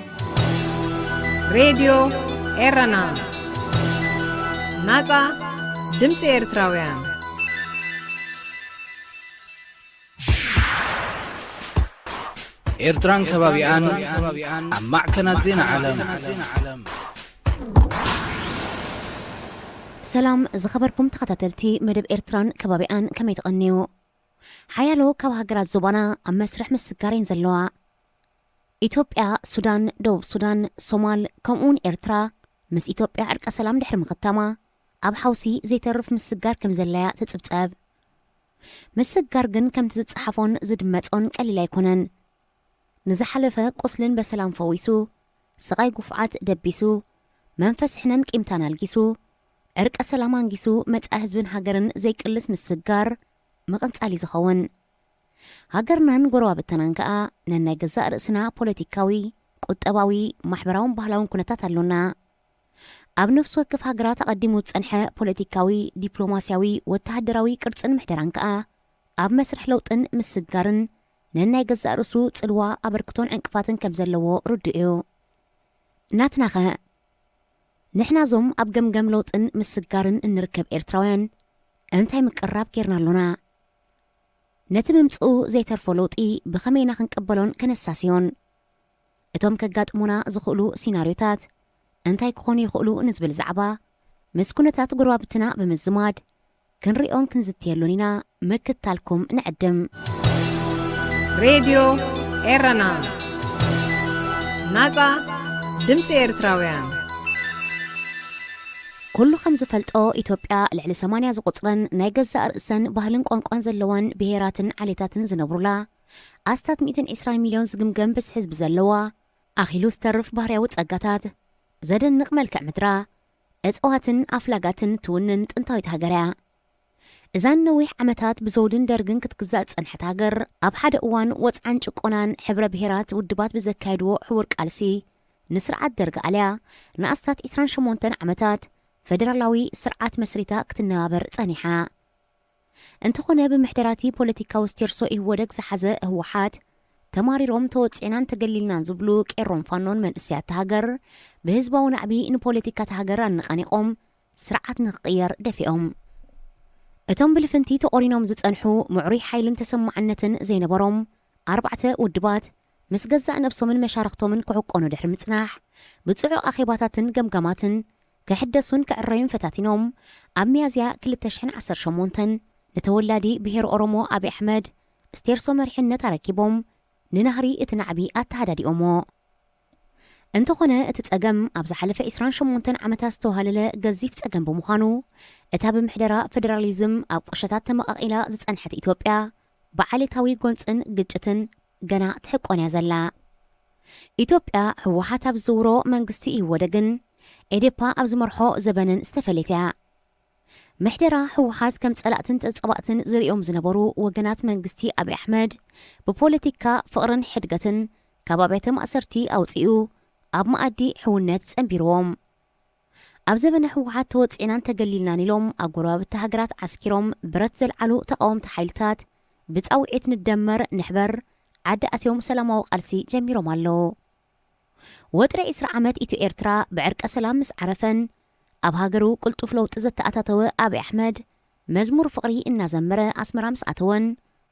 ሬድዮ ኤረና፣ ናጻ ድምጺ ኤርትራውያን። ኤርትራን ከባቢኣን ኣብ ማዕከናት ዜና ዓለም። ሰላም ዝኸበርኩም ተኸታተልቲ መደብ ኤርትራን ከባቢኣን፣ ከመይ ትቐንዩ? ሓያሎ ካብ ሃገራት ዞባና ኣብ መስርሕ ምስጋር እየን ዘለዋ። ኢትዮጵያ፣ ሱዳን፣ ደቡብ ሱዳን፣ ሶማል፣ ከምኡውን ኤርትራ ምስ ኢትዮጵያ ዕርቀ ሰላም ድሕሪ ምኽታማ፣ ኣብ ሓውሲ ዘይተርፍ ምስጋር ከም ዘላያ ትጽብጸብ። ምስጋር ግን ከምቲ ዝጸሓፎን ዝድመጾን ቀሊል ኣይኮነን። ንዝሓለፈ ቁስልን በሰላም ፈዊሱ፣ ስቓይ ጉፍዓት ደቢሱ፣ መንፈስ ሕነን ቂምታን ኣልጊሱ፣ ዕርቀ ሰላም ኣንጊሱ መጻኢ ህዝብን ሃገርን ዘይቅልስ ምስጋር ምቕንጻል እዩ ዝኸውን። ሃገርናን ጎረባብትናን ከኣ ነናይ ገዛእ ርእስና ፖለቲካዊ፣ ቁጠባዊ፣ ማሕበራውን ባህላውን ኩነታት ኣሎና። ኣብ ነፍሲ ወከፍ ሃገራት ኣቐዲሙ ዝጸንሐ ፖለቲካዊ፣ ዲፕሎማስያዊ፣ ወተሃደራዊ ቅርጽን ምሕደራን ከኣ ኣብ መስርሕ ለውጥን ምስግጋርን ነናይ ገዛእ ርእሱ ጽልዋ ኣበርክቶን ዕንቅፋትን ከም ዘለዎ ርዱእ እዩ። ናትናኸ? ንሕና እዞም ኣብ ገምገም ለውጥን ምስግጋርን እንርከብ ኤርትራውያን እንታይ ምቅርራብ ጌርና ኣሎና? ነቲ ምምጽኡ ዘይተርፎ ለውጢ ብኸመይ ኢና ክንቅበሎን ከነሳስዮን? እቶም ከጋጥሙና ዝኽእሉ ሲናርዮታት እንታይ ክኾኑ ይኽእሉ ንዝብል ዛዕባ ምስ ኩነታት ጎረባብትና ብምዝማድ ክንሪኦን ክንዝትየሉን ኢና። ምክትታልኩም ንዕድም። ሬድዮ ኤረና፣ ናጻ ድምጺ ኤርትራውያን። ኩሉ ከም ዝፈልጦ፣ ኢትዮጵያ ልዕሊ ሰማንያ ዝቑጽረን ናይ ገዛእ ርእሰን ባህልን ቋንቋን ዘለወን ብሄራትን ዓሌታትን ዝነብሩላ፣ ኣስታት ሚእትን ዕስራን ሚልዮን ዝግምገም ብዝሒ ህዝቢ ዘለዋ፣ ኣኺሉ ዝተርፍ ባህርያዊ ጸጋታት፣ ዘደንቕ መልክዕ ምድራ፣ እጽዋትን ኣፍላጋትን ትውንን ጥንታዊት ሃገር እያ። እዛ ንነዊሕ ዓመታት ብዘውድን ደርግን ክትግዛእ ዝጸንሐት ሃገር፣ ኣብ ሓደ እዋን ወጽዓን ጭቆናን ሕብረ ብሄራት ውድባት ብዘካየድዎ ሕቡር ቃልሲ፣ ንስርዓት ደርግ ኣልያ ንኣስታት ዕስራን ሸሞንተን ዓመታት ፈደራላዊ ስርዓት መስሪታ ክትነባበር ጸኒሓ። እንተኾነ፣ ብምሕደራቲ ፖለቲካዊ ስቴርሶ ኢህወደግ ዝሓዘ ህወሓት፣ ተማሪሮም ተወጺዕናን ተገሊልናን ዝብሉ ቄሮን ፋኖን መንእሰያት እታ ሃገር፣ ብህዝባዊ ናዕቢ ንፖለቲካ እታ ሃገር ኣነቓኒቖም ስርዓት ንክቕየር ደፊኦም። እቶም ብልፍንቲ ተቖሪኖም ዝጸንሑ፣ ምዕሩይ ሓይልን ተሰማዕነትን ዘይነበሮም ኣርባዕተ ውድባት፣ ምስ ገዛእ ነብሶምን መሻርኽቶምን ክዕቆኑ ድሕሪ ምጽናሕ፣ ብጽዑቕ ኣኼባታትን ገምጋማትን ክሕደሱን ክዕረዩን ፈታቲኖም፣ ኣብ ሚያዝያ ክልተ ሽሕን ዓሰርተ ሸሞንተን ንተወላዲ ብሄር ኦሮሞ ኣብይ ኣሕመድ ስቴርሶ መሪሕነት ኣረኪቦም፣ ንናህሪ እቲ ናዕቢ ኣተሃዳዲኦሞ። እንተኾነ፣ እቲ ጸገም ኣብ ዝሓለፈ ዕስራን ሸሞንተን ዓመታት ዝተዋህለለ ገዚፍ ጸገም ብምዃኑ፣ እታ ብምሕደራ ፈደራሊዝም ኣብ ቁሸታት ተመቓቒላ ዝጸንሐት ኢትዮጵያ፣ ብዓሌታዊ ጎንጽን ግጭትን ገና ትሕቆን እያ ዘላ። ኢትዮጵያ፣ ህወሓት ኣብ ዝዝውሮ መንግስቲ ኢህወደግን ኤዴፓ ኣብ ዝመርሖ ዘበንን ዝተፈለየት እያ። ምሕደራ ህወሓት ከም ጸላእትን ተጻባእትን ዝርእዮም ዝነበሩ ወገናት መንግስቲ ኣብይ ኣሕመድ፣ ብፖለቲካ ፍቕርን ሕድገትን ካብ ኣብያተ ማእሰርቲ ኣውጺኡ፣ ኣብ መኣዲ ሕውነት ጸንቢርዎም። ኣብ ዘበነ ህወሓት ተወጺዕናን ተገሊልናን ኢሎም ኣብ ጎረባብቲ ሃገራት ዓስኪሮም ብረት ዘልዓሉ ተቓወምቲ ሓይልታት፣ ብጻውዒት ንደመር ንሕበር ዓዲ ኣትዮም ሰላማዊ ቃልሲ ጀሚሮም ኣለዉ። ወጥሪ ዕስራ ዓመት ኢትዮ ኤርትራ ብዕርቀ ሰላም ምስ ዓረፈን፣ ኣብ ሃገሩ ቅልጡፍ ለውጢ ዘተኣታተወ ኣብይ ኣሕመድ፣ መዝሙር ፍቕሪ እናዘመረ ኣስመራ ምስ ኣተወን፣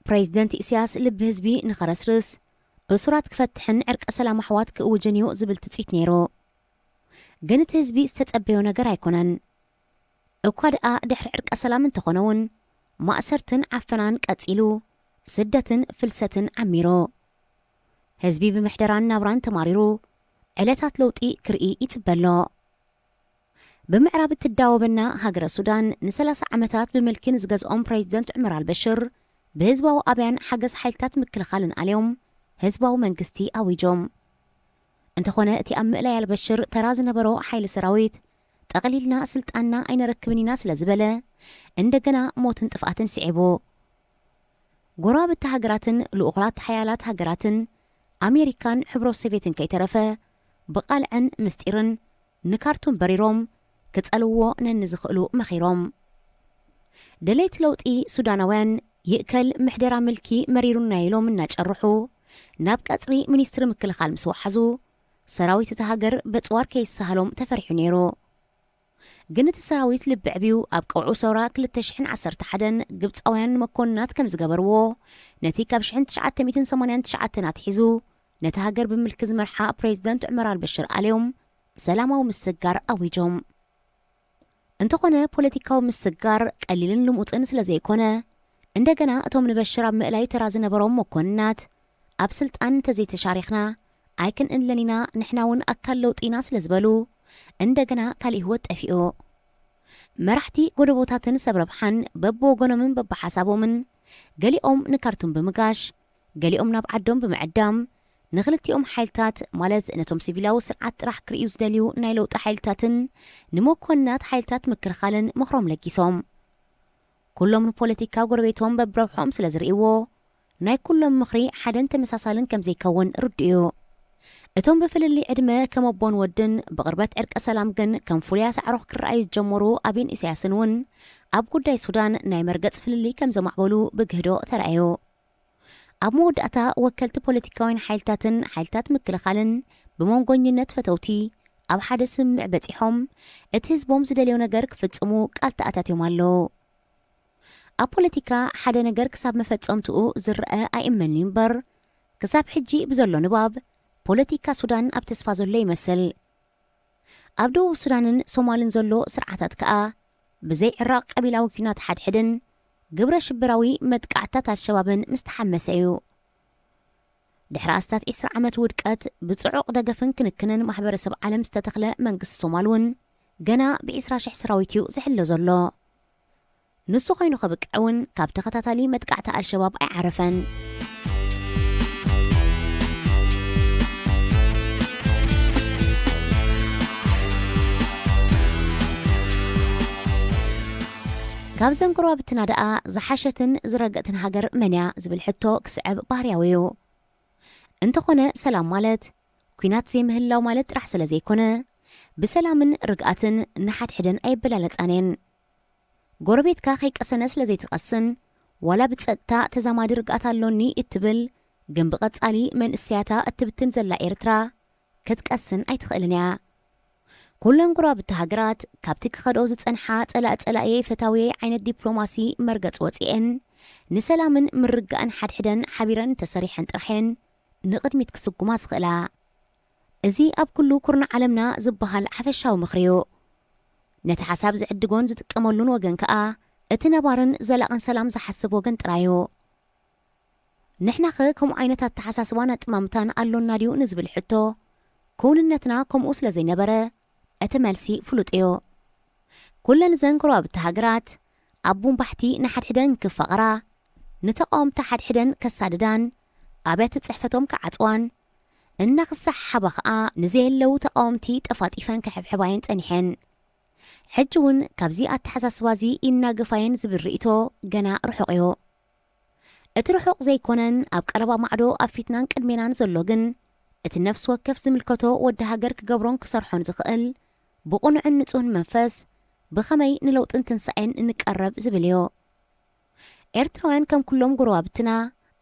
ፕሬዚደንት ኢሳያስ ልቢ ህዝቢ ንኸረስርስ፣ እሱራት ክፈትሕን ዕርቀ ሰላም ኣሕዋት ክእውጅን እዩ ዝብል ትጽቢት ነይሩ። ግን እቲ ህዝቢ ዝተጸበዮ ነገር ኣይኮነን። እኳ ደኣ ድሕሪ ዕርቀ ሰላም እንተኾነ እውን፣ ማእሰርትን ዓፈናን ቀጺሉ፣ ስደትን ፍልሰትን ዓሚሩ። ህዝቢ ብምሕደራን ናብራን ተማሪሩ፣ ዕለታት ለውጢ ክርኢ ይጽበ ኣሎ። ብምዕራብ እትዳወበና ሃገረ ሱዳን፣ ንሰላሳ ዓመታት ብምልኪ ንዝገዝኦም ፕሬዚደንት ዑመር ኣልበሽር፣ ብህዝባዊ ኣብያን ሓገዝ ሓይልታት ምክልኻልን ኣልዮም፣ ህዝባዊ መንግስቲ ኣዊጆም። እንተኾነ፣ እቲ ኣብ ምእላይ ኣልበሽር ተራ ዝነበሮ ሓይሊ ሰራዊት፣ ጠቕሊልና ስልጣንና ኣይነረክብን ኢና ስለ ዝበለ፣ እንደገና ሞትን ጥፍኣትን ስዒቡ። ጎረባብቲ ሃገራትን ልኡኻት ሓያላት ሃገራትን፣ ኣሜሪካን ሕብረት ሶቪየትን ከይተረፈ፣ ብቓልዕን ምስጢርን ንካርቱም በሪሮም ክጸልውዎ ነንዝኽእሉ መኺሮም። ደለይቲ ለውጢ ሱዳናውያን፣ ይእከል ምሕደራ ምልኪ መሪሩና ኢሎም እናጨርሑ፣ ናብ ቀጽሪ ሚኒስትሪ ምክልኻል ምስ ወሓዙ፣ ሰራዊት እታ ሃገር በጽዋር ከይሰሃሎም ተፈሪሑ ነይሩ። ግን እቲ ሰራዊት ልቢ ዕብዩ ኣብ ቀውዑ ሰውራ ክልተ ሽሕን ዓሰርተ ሓደን ግብጻውያን ንመኮንናት ከም ዝገበርዎ፣ ነቲ ካብ ሽሕን ትሽዓተ ሚእትን ሰማንያን ትሽዓተን ኣትሒዙ ነቲ ሃገር ብምልኪ ዝመርሓ ፕሬዚደንት ዑመር ኣልበሽር ኣልዮም ሰላማዊ ምስግጋር ኣዊጆም። እንተኾነ፣ ፖለቲካዊ ምስግጋር ቀሊልን ልሙጽን ስለ ዘይኮነ፣ እንደገና እቶም ንበሽር ኣብ ምእላይ ተራ ዝነበሮም መኮንናት፣ ኣብ ስልጣን እንተዘይተሻሪኽና ኣይክንእለን ኢና፣ ንሕና እውን ኣካል ለውጢ ኢና ስለ ዝበሉ፣ እንደገና ካልእ ህይወት ጠፊኡ። መራሕቲ ጎደቦታትን ሰብ ረብሓን በብወገኖምን በብሓሳቦምን፣ ገሊኦም ንካርቱም ብምጋሽ፣ ገሊኦም ናብ ዓዶም ብምዕዳም፣ ንኽልቲኦም ሓይልታት፣ ማለት ነቶም ሲቪላዊ ስርዓት ጥራሕ ክርእዩ ዝደልዩ ናይ ለውጢ ሓይልታትን ንመኮንናት ሓይልታት ምክልኻልን ምኽሮም ለጊሶም። ኩሎም ንፖለቲካ ጎረቤቶም በብረብሖም ስለ ዝርእይዎ፣ ናይ ኩሎም ምኽሪ ሓደን ተመሳሳልን ከም ዘይከውን ርዱእ እዩ። እቶም ብፍልልይ ዕድመ ከም ኣቦን ወድን ብቕርበት ዕርቀ ሰላም ግን ከም ፍሉያት ኣዕሩኽ ክረኣዩ ዝጀመሩ ኣቢን ኢሳያስን እውን ኣብ ጉዳይ ሱዳን ናይ መርገጽ ፍልልይ ከም ዘማዕበሉ ብግህዶ ተራእዮ። ኣብ መወዳእታ ወከልቲ ፖለቲካውያን ሓይልታትን ሓይልታት ምክልኻልን ብመንጎኝነት ፈተውቲ ኣብ ሓደ ስምምዕ በጺሖም እቲ ህዝቦም ዝደልዮ ነገር ክፍጽሙ ቃል ተኣታትዮም ኣለዉ። ኣብ ፖለቲካ ሓደ ነገር ክሳብ መፈጸምትኡ ዝረአ ኣይእመን እዩ እምበር፣ ክሳብ ሕጂ ብዘሎ ንባብ ፖለቲካ ሱዳን ኣብ ተስፋ ዘሎ ይመስል። ኣብ ደቡብ ሱዳንን ሶማልን ዘሎ ስርዓታት ከኣ ብዘይ ዕራቕ ቀቢላዊ ኲናት ሓድሕድን ግብረ ሽበራዊ መጥቃዕታት ኣልሸባብን ምስ ተሓመሰ እዩ። ድሕሪ ኣስታት ዕስራ ዓመት ውድቀት ብጽዑቕ ደገፍን ክንክንን ማሕበረሰብ ዓለም ዝተተኽለ መንግስቲ ሶማል እውን ገና ብ20,000 ሰራዊት እዩ ዝሕሎ ዘሎ። ንሱ ኮይኑ ከብቅዕ እውን ካብ ተኸታታሊ መጥቃዕቲ ኣልሸባብ ኣይዓረፈን። ካብ ዘንጎራብትና ደኣ ዝሓሸትን ዝረገትን ሃገር መን እያ ዝብል ሕቶ ክስዕብ ባህርያዊ እዩ። እንተኾነ ሰላም ማለት ኲናት ዘይምህላው ማለት ጥራሕ ስለ ዘይኮነ፣ ብሰላምን ርግኣትን ንሓድሕደን ኣየበላለጻን እየን። ጎረቤትካ ከይቀሰነ ስለ ዘይትቐስን፣ ዋላ ብጸጥታ ተዛማዲ ርግኣት ኣሎኒ እትብል ግን ብቐጻሊ መንእሰያታ እትብትን ዘላ ኤርትራ ክትቀስን ኣይትኽእልን እያ። ኩለን ጎረባብቲ ሃገራት ካብቲ ክኸድኦ ዝጸንሓ ጸላእ ጸላእየይ ፈታውየይ ዓይነት ዲፕሎማሲ መርገጽ ወጺኤን ንሰላምን ምርግጋእን ሓድሕደን ሓቢረን እንተሰሪሐን ጥራሕ እየን ንቕድሚት ክስጉማ ዝኽእላ። እዚ ኣብ ኩሉ ኩርናዕ ዓለምና ዝበሃል ሓፈሻዊ ምኽሪ እዩ። ነቲ ሓሳብ ዝዕድጎን ዝጥቀመሉን ወገን ከኣ እቲ ነባርን ዘላቕን ሰላም ዝሓስብ ወገን ጥራይ እዩ። ንሕናኸ ከምኡ ዓይነት ኣተሓሳስባን ኣጠማምታን ኣሎና ድዩ ንዝብል ሕቶ፣ ክውንነትና ከምኡ ስለ ዘይነበረ፣ እቲ መልሲ ፍሉጥ እዩ። ኩለን እዘን ጎረባብቲ ሃገራት ኣብ ቡምባሕቲ ንሓድሕደን ክፋቐራ፣ ንተቓወምቲ ሓድሕደን ከሳድዳን ኣብያተ ጽሕፈቶም ክዓጽዋን፣ እናኽሰሓሓባ ኸኣ ንዘየለዉ ተቓወምቲ ጠፋጢፈን ክሕብሕባየን ጸኒሐን። ሕጂ እውን ካብዚ ኣተሓሳስባዚ ይናገፋየን ዝብል ርእይቶ ገና ርሑቕ እዩ። እቲ ርሑቕ ዘይኮነን ኣብ ቀረባ ማዕዶ ኣብ ፊትናን ቅድሜናን ዘሎ ግን፣ እቲ ነፍሲ ወከፍ ዝምልከቶ ወዲ ሃገር ክገብሮን ክሰርሖን ዝኽእል ብቕኑዕን ንጹህን መንፈስ ብኸመይ ንለውጥን ትንሳኤን እንቀረብ ዝብል እዩ። ኤርትራውያን ከም ኩሎም ጎረባብትና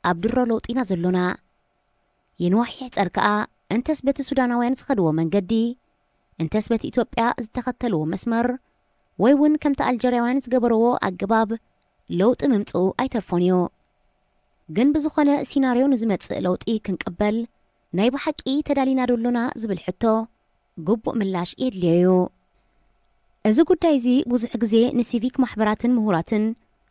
ኣብ ድሮ ለውጢ ኢና ዘሎና። ይንዋሕ ይሕጸር ከኣ፣ እንተስ በቲ ሱዳናውያን ዝኸድዎ መንገዲ፣ እንተስ በቲ ኢትዮጵያ ዝተኸተልዎ መስመር፣ ወይ እውን ከምቲ ኣልጀርያውያን ዝገበርዎ ኣገባብ ለውጢ ምምጽኡ ኣይተርፎን እዩ። ግን ብዝኾነ ሲናርዮ ንዝመጽእ ለውጢ ክንቅበል ናይ ብሓቂ ተዳሊና ዶ ኣሎና ዝብል ሕቶ ግቡእ ምላሽ የድልዮ እዩ። እዚ ጉዳይ እዚ ብዙሕ ግዜ ንሲቪክ ማሕበራትን ምሁራትን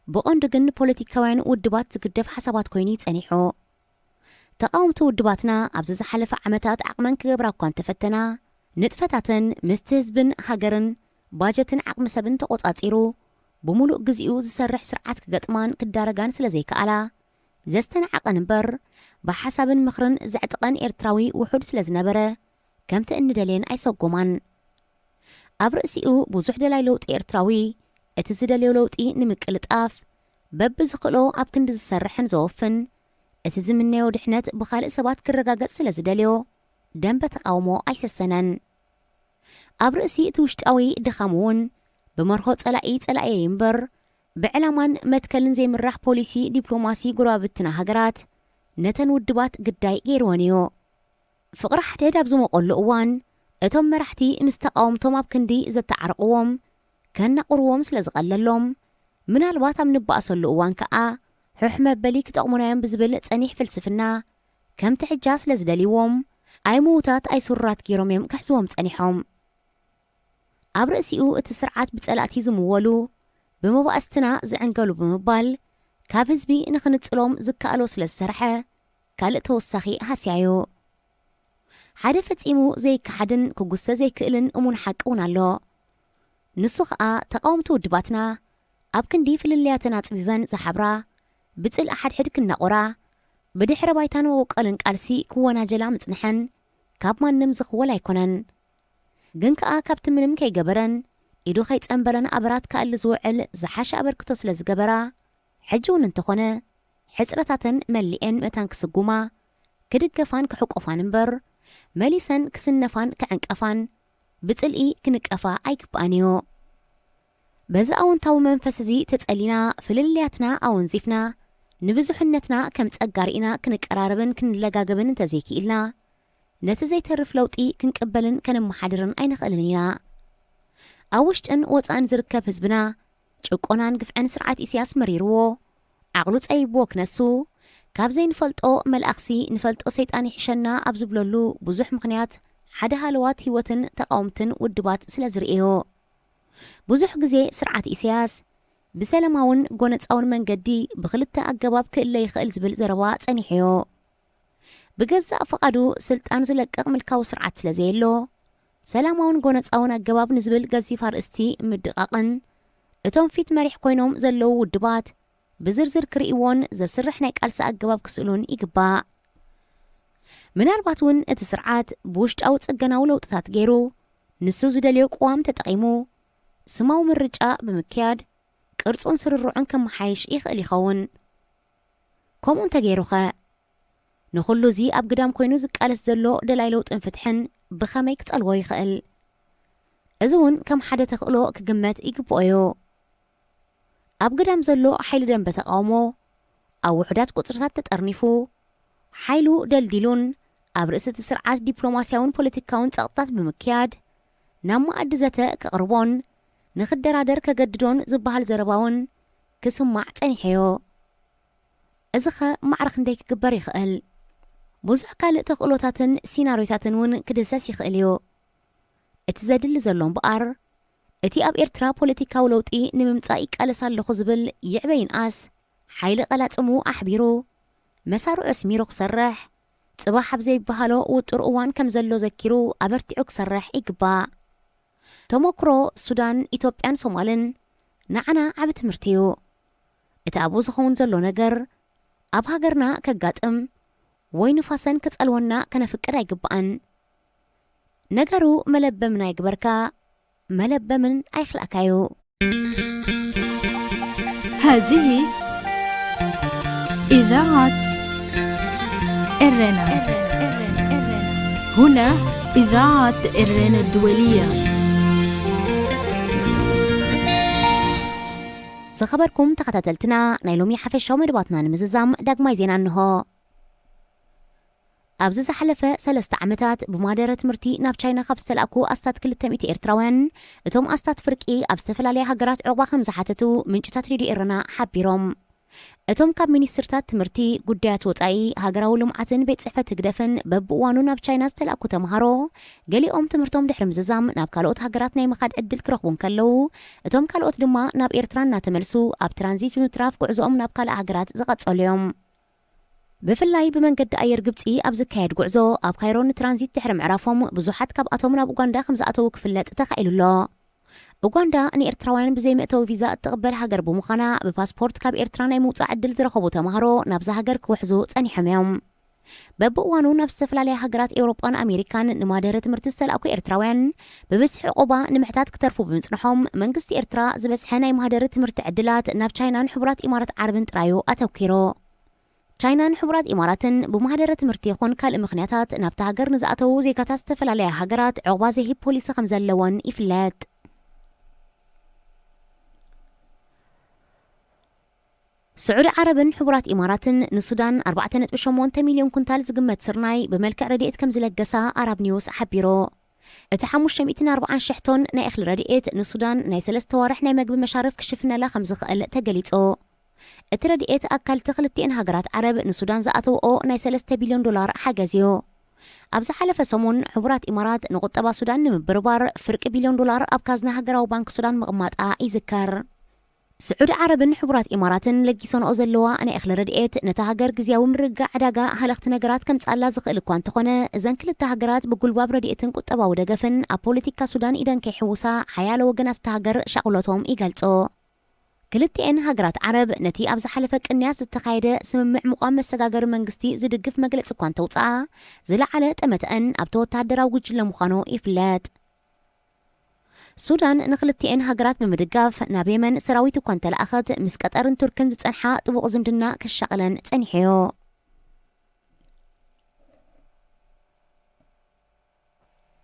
ብቐንዱ ግን ንፖለቲካውያን ውድባት ዝግደፍ ሓሳባት ኮይኑ እዩ ጸኒሑ። ተቓወምቲ ውድባትና ኣብዚ ዝሓለፈ ዓመታት ዓቕመን ክገብራ እኳ እንተፈተና፣ ንጥፈታተን ምስቲ ህዝብን ሃገርን ባጀትን ዓቕሚ ሰብን ተቖጻጺሩ፣ ብምሉእ ግዜኡ ዝሰርሕ ስርዓት ክገጥማን ክዳረጋን ስለ ዘይከኣላ፣ ዘስተናዕቐን እምበር፣ ብሓሳብን ምኽርን ዘዕጥቐን ኤርትራዊ ውሑድ ስለ ዝነበረ፣ ከምቲ እንደልየን ኣይሰጎማን። ኣብ ርእሲኡ ብዙሕ ደላይ ለውጢ ኤርትራዊ፣ እቲ ዝደልዮ ለውጢ ንምቅልጣፍ፣ በብዝኽእሎ ኣብ ክንዲ ዝሰርሕን ዘወፍን፣ እቲ ዝምነዮ ድሕነት ብኻልእ ሰባት ክረጋገጽ ስለ ዝደልዮ፣ ደንበ ተቓውሞ ኣይሰሰነን። ኣብ ርእሲ እቲ ውሽጣዊ ድኻም እውን፣ ብመርሆ ጸላኢ ጸላኢየይ እምበር፣ ብዕላማን መትከልን ዘይምራሕ ፖሊሲ ዲፕሎማሲ ጎረባብትና ሃገራት፣ ነተን ውድባት ግዳይ ገይርወን እዩ። ፍቕሪ ሓድሕድ ኣብ ዝሞቐሉ እዋን፣ እቶም መራሕቲ ምስ ተቓወምቶም ኣብ ክንዲ ዘተዓርቕዎም፣ ከናቑርዎም ስለ ዝቐለሎም፣ ምናልባት ኣብ ንበኣሰሉ እዋን ከኣ፣ ሑሕ መበሊ ክጠቕሙና እዮም ብዝብል ጸኒሕ ፍልስፍና፣ ከምቲ ሕጃ ስለ ዝደልይዎም፣ ኣይምዉታት ኣይስሩራት ገይሮም እዮም ክሕዝዎም ጸኒሖም። ኣብ ርእሲኡ እቲ ስርዓት ብጸላእቲ ዝምወሉ፣ ብመባእስትና ዝዕንገሉ ብምባል፣ ካብ ህዝቢ ንኽንጽሎም ዝከኣሎ ስለ ዝሰርሐ፣ ካልእ ተወሳኺ ሃስያ እዩ። ሓደ ፈጺሙ ዘይከሓድን ክጉሰ ዘይክእልን እሙን ሓቂ እውን ኣሎ። ንሱ ኸኣ ተቓወምቲ ውድባትና ኣብ ክንዲ ፍልልያተን ኣጽቢበን ዝሓብራ፣ ብጽልኢ ሓድሕድ ክናቖራ፣ ብድሕረ ባይታን መበቆልን ቃልሲ ክወናጀላ ምጽንሐን ካብ ማንም ዝኽወል ኣይኮነን። ግን ከኣ ካብቲ ምንም ከይገበረን ኢዱ ከይጸንበረን ኣበራት ክኣሊ ዝውዕል ዝሓሸ ኣበርክቶ ስለ ዝገበራ፣ ሕጂ እውን እንተኾነ ሕጽረታተን መሊኤን ምእታን ክስጉማ፣ ክድገፋን ክሕቆፋን እምበር፣ መሊሰን ክስነፋን ክዕንቀፋን ብጽልኢ ክንቀፋ ኣይግባእን እዩ። በዚ ኣወንታዊ መንፈስ እዚ ተጸሊና፣ ፍልልያትና ኣወንዚፍና፣ ንብዙሕነትና ከም ጸጋ ርኢና ክንቀራረብን ክንለጋገብን እንተዘይክኢልና፣ ነቲ ዘይተርፍ ለውጢ ክንቅበልን ከነመሓድርን ኣይንኽእልን ኢና። ኣብ ውሽጥን ወጻእን ዝርከብ ህዝብና፣ ጭቆናን ግፍዕን ስርዓት ኢሳያስ መሪርዎ፣ ዓቕሉ ጸይብዎ ክነሱ፣ ካብ ዘይንፈልጦ መልኣኽሲ ንፈልጦ ሰይጣን ይሕሸና ኣብ ዝብለሉ ብዙሕ ምኽንያት፣ ሓደ ሃለዋት ህይወትን ተቓወምትን ውድባት ስለ ዝርእዮ። ብዙሕ ግዜ ስርዓት ኢሳያስ ብሰላማውን ጎነጻውን መንገዲ ብኽልተ ኣገባብ ክእለ ይኽእል ዝብል ዘረባ ጸኒሑዮ። ብገዛእ ፍቓዱ ስልጣን ዝለቅቕ ምልካዊ ስርዓት ስለ ዘየሎ፣ ሰላማውን ጎነጻውን ኣገባብ ንዝብል ገዚፍ ኣርእስቲ ምድቓቕን፣ እቶም ፊት መሪሕ ኮይኖም ዘለዉ ውድባት ብዝርዝር ክርእይዎን ዘስርሕ ናይ ቃልሲ ኣገባብ ክስእሉን ይግባእ። ምናልባት እውን እቲ ስርዓት ብውሽጣዊ ጽገናዊ ለውጥታት ገይሩ፣ ንሱ ዝደልዮ ቅዋም ተጠቒሙ፣ ስማዊ ምርጫ ብምክያድ፣ ቅርጹን ስርርዑን ከመሓይሽ ይኽእል ይኸውን። ከምኡ እንተገይሩኸ? ንኹሉ እዚ ኣብ ግዳም ኮይኑ ዝቃለስ ዘሎ ደላይ ለውጥን ፍትሕን ብኸመይ ክጸልዎ ይኽእል? እዚ እውን ከም ሓደ ተኽእሎ ክግመት ይግብኦ እዩ። ኣብ ግዳም ዘሎ ሓይሊ ደንበ ተቓውሞ ኣብ ውሑዳት ቁጽርታት ተጠርኒፉ፣ ሓይሉ ደልዲሉን ኣብ ርእሲ እቲ ስርዓት ዲፕሎማስያውን ፖለቲካውን ጸቕጥታት ብምክያድ፣ ናብ መኣዲ ዘተ ከቕርቦን ንኽደራደር ከገድዶን ዝበሃል ዘረባ እውን ክስማዕ ጸኒሑዮ። እዚኸ ማዕረ ክንደይ ክግበር ይኽእል? ብዙሕ ካልእ ተኽእሎታትን ሲናርዮታትን እውን ክድህሰስ ይኽእል እዩ። እቲ ዘድሊ ዘሎ እምበኣር፣ እቲ ኣብ ኤርትራ ፖለቲካዊ ለውጢ ንምምጻእ ይቃለስ ኣለኹ ዝብል ይዕበ ይንኣስ፣ ሓይሊ ቀላጽሙ ኣሕቢሩ፣ መሳርዑ ኣስሚሩ ክሰርሕ፣ ጽባሕ ኣብ ዘይበሃሎ ውጡር እዋን ከም ዘሎ ዘኪሩ ኣበርቲዑ ክሰርሕ ይግባእ። ተመክሮ ሱዳን፣ ኢትዮጵያን ሶማልን ንዓና ዓቢ ትምህርቲ እዩ። እቲ ኣብኡ ዝኸውን ዘሎ ነገር ኣብ ሃገርና ከጋጥም ወይ ንፋሰን ክጸልወና ከነፍቅድ ኣይግባእን። ነገሩ መለበምና ይግበርካ፣ መለበምን ኣይኽላእካዩ። هذه إذاعة إرنا. هنا إذاعة إرنا الدولية. ዝኸበርኩም ተኸታተልትና፣ ናይ ሎሚ ሓፈሻዊ መደባትና ንምዝዛም ዳግማይ ዜና እንሆ። ኣብዚ ዝሓለፈ ሰለስተ ዓመታት ብማህደረ ትምህርቲ ናብ ቻይና ካብ ዝተላእኩ ኣስታት ክልተ ሚእቲ ኤርትራውያን፣ እቶም ኣስታት ፍርቂ ኣብ ዝተፈላለያ ሃገራት ዑቕባ ከም ዝሓተቱ ምንጭታት ሬድዮ ኤረና ሓቢሮም። እቶም ካብ ሚኒስትርታት ትምህርቲ፣ ጉዳያት ወጻኢ፣ ሃገራዊ ልምዓትን ቤት ጽሕፈት ህግደፍን በብእዋኑ ናብ ቻይና ዝተላእኩ ተምሃሮ፣ ገሊኦም ትምህርቶም ድሕሪ ምዝዛም ናብ ካልኦት ሃገራት ናይ ምኻድ ዕድል ክረኽቡ እንከለዉ፣ እቶም ካልኦት ድማ ናብ ኤርትራ እናተመልሱ ኣብ ትራንዚት ብምትራፍ ጉዕዞኦም ናብ ካልእ ሃገራት ዝቐጸሉ እዮም። ብፍላይ ብመንገዲ ኣየር ግብጺ ኣብ ዝካየድ ጉዕዞ ኣብ ካይሮ ንትራንዚት ድሕሪ ምዕራፎም ብዙሓት ካብኣቶም ናብ ኡጋንዳ ከም ዝኣተዉ ክፍለጥ ተኻኢሉ ኣሎ። ኡጋንዳ ንኤርትራውያን ብዘይ መእተዊ ቪዛ እትቕበል ሃገር ብምዃና ብፓስፖርት ካብ ኤርትራ ናይ ምውጻእ ዕድል ዝረኸቡ ተምሃሮ ናብዛ ሃገር ክውሕዙ ጸኒሖም እዮም። በብእዋኑ ናብ ዝተፈላለያ ሃገራት ኤውሮጳን ኣሜሪካን ንማህደረ ትምህርቲ ዝተላእኩ ኤርትራውያን ብብዝሒ ዑቑባ ንምሕታት ክተርፉ ብምጽንሖም መንግስቲ ኤርትራ ዝበዝሐ ናይ ማህደረ ትምህርቲ ዕድላት ናብ ቻይናን ሕቡራት ኢማራት ዓረብን ጥራዩ ኣተኪሩ። ቻይናን ሕቡራት ኢማራትን ብማህደረ ትምህርቲ ይኹን ካልእ ምኽንያታት ናብታ ሃገር ንዝኣተዉ ዜጋታት ዝተፈላለያ ሃገራት ዑቕባ ዘይህብ ፖሊሲ ከም ዘለወን ይፍለጥ። ስዑዲ ዓረብን ሕቡራት ኢማራትን ንሱዳን ኣርባዕተ ነጥቢ ሸሞንተ ሚልዮን ኩንታል ዝግመት ስርናይ ብመልክዕ ረድኤት ከም ዝለገሳ ኣራብ ኒውስ ሓቢሩ። እቲ ሓሙሽተ ሚእትን ኣርባዓን ሽሕ ቶን ናይ እኽሊ ረድኤት ንሱዳን ናይ ሰለስተ ዋርሕ ናይ መግቢ መሻርፍ ክሽፍነላ ከም ዝኽእል ተገሊጹ። እቲ ረድኤት ኣካል እቲ ክልቲኤን ሃገራት ዓረብ ንሱዳን ዝኣተውኦ ናይ ሰለስተ ቢልዮን ዶላር ሓገዝ እዩ። ኣብ ዝሓለፈ ሰሙን ሕቡራት ኢማራት ንቁጠባ ሱዳን ንምብርባር ፍርቂ ቢልዮን ዶላር ኣብ ካዝና ሃገራዊ ባንክ ሱዳን ምቕማጣ ይዝከር። ስዑዲ ዓረብን ሕቡራት ኢማራትን ለጊሰንኦ ዘለዋ ናይ እኽሊ ረድኤት ነታ ሃገር ግዝያዊ ምርግጋእ ዕዳጋ ሃለኽቲ ነገራት ከምጽኣላ ዝኽእል እኳ እንተኾነ፣ እዘን ክልተ ሃገራት ብጉልባብ ረድኤትን ቁጠባዊ ደገፍን ኣብ ፖለቲካ ሱዳን ኢደን ከይሕውሳ ሓያሎ ወገናት እታ ሃገር ሻቕሎቶም ይገልጹ። ክልቲኤን ሃገራት ዓረብ ነቲ ኣብ ዝሓለፈ ቅንያት ዝተኻየደ ስምምዕ ምቋም መሰጋገሪ መንግስቲ ዝድግፍ መግለጺ እኳ እንተውጽኣ፣ ዝለዓለ ጠመተአን ኣብቲ ወተሃደራዊ ጉጅለ ምዃኑ ይፍለጥ። ሱዳን ንኽልቲኤን ሃገራት ብምድጋፍ ናብ የመን ሰራዊት እኳ እንተለኣኸት፣ ምስ ቀጠርን ቱርክን ዝጸንሓ ጥቡቕ ዝምድና ከሻቕለን ጸኒሑዮ።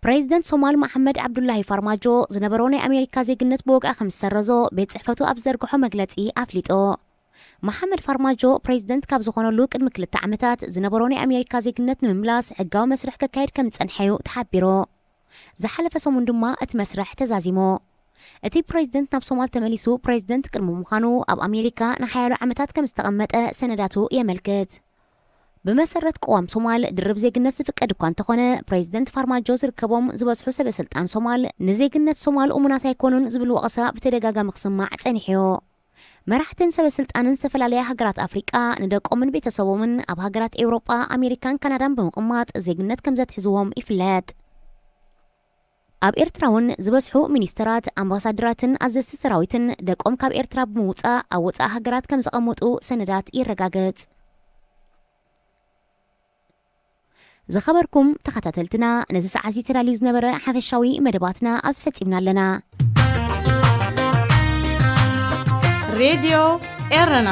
ፕሬዚደንት ሶማል መሓመድ ዓብዱላሂ ፋርማጆ ዝነበሮ ናይ ኣሜሪካ ዜግነት ብወግዒ ከም ዝሰረዞ ቤት ጽሕፈቱ ኣብ ዝዘርግሖ መግለጺ ኣፍሊጡ። መሓመድ ፋርማጆ ፕሬዚደንት ካብ ዝኾነሉ ቅድሚ ክልተ ዓመታት ዝነበሮ ናይ ኣሜሪካ ዜግነት ንምምላስ ሕጋዊ መስርሕ ከካየድ ከም ዝጸንሐ እዩ ተሓቢሩ። ዝሓለፈ ሰሙን ድማ እቲ መስርሕ ተዛዚሙ። እቲ ፕሬዚደንት ናብ ሶማል ተመሊሱ ፕሬዚደንት ቅድሚ ምዃኑ ኣብ ኣሜሪካ ንሓያሎ ዓመታት ከም ዝተቐመጠ ሰነዳቱ የመልክት። ብመሰረት ቅዋም ሶማል ድርብ ዜግነት ዝፍቀድ እኳ እንተኾነ፣ ፕሬዚደንት ፋርማጆ ዝርከቦም ዝበዝሑ ሰበ ስልጣን ሶማል ንዜግነት ሶማል እሙናት ኣይኮኑን ዝብል ወቐሳ ብተደጋጋሚ ክስማዕ ጸኒሑ እዩ። መራሕትን ሰበ ስልጣንን ዝተፈላለያ ሃገራት ኣፍሪቃ ንደቆምን ቤተሰቦምን ኣብ ሃገራት ኤውሮጳ፣ ኣሜሪካን ካናዳን ብምቕማጥ ዜግነት ከም ዘትሕዝዎም ይፍለጥ። ኣብ ኤርትራ እውን ዝበዝሑ ሚኒስተራት፣ ኣምባሳደራትን ኣዘዝቲ ሰራዊትን ደቆም ካብ ኤርትራ ብምውጻእ ኣብ ወጻኢ ሃገራት ከም ዘቐምጡ ሰነዳት የረጋግጽ። ዝኸበርኩም ተኸታተልትና፣ ነዚ ሰዓት እዚ ተዳልዩ ዝነበረ ሓፈሻዊ መደባትና ኣብዚ ፈጺምና ኣለና። ሬድዮ ኤረና።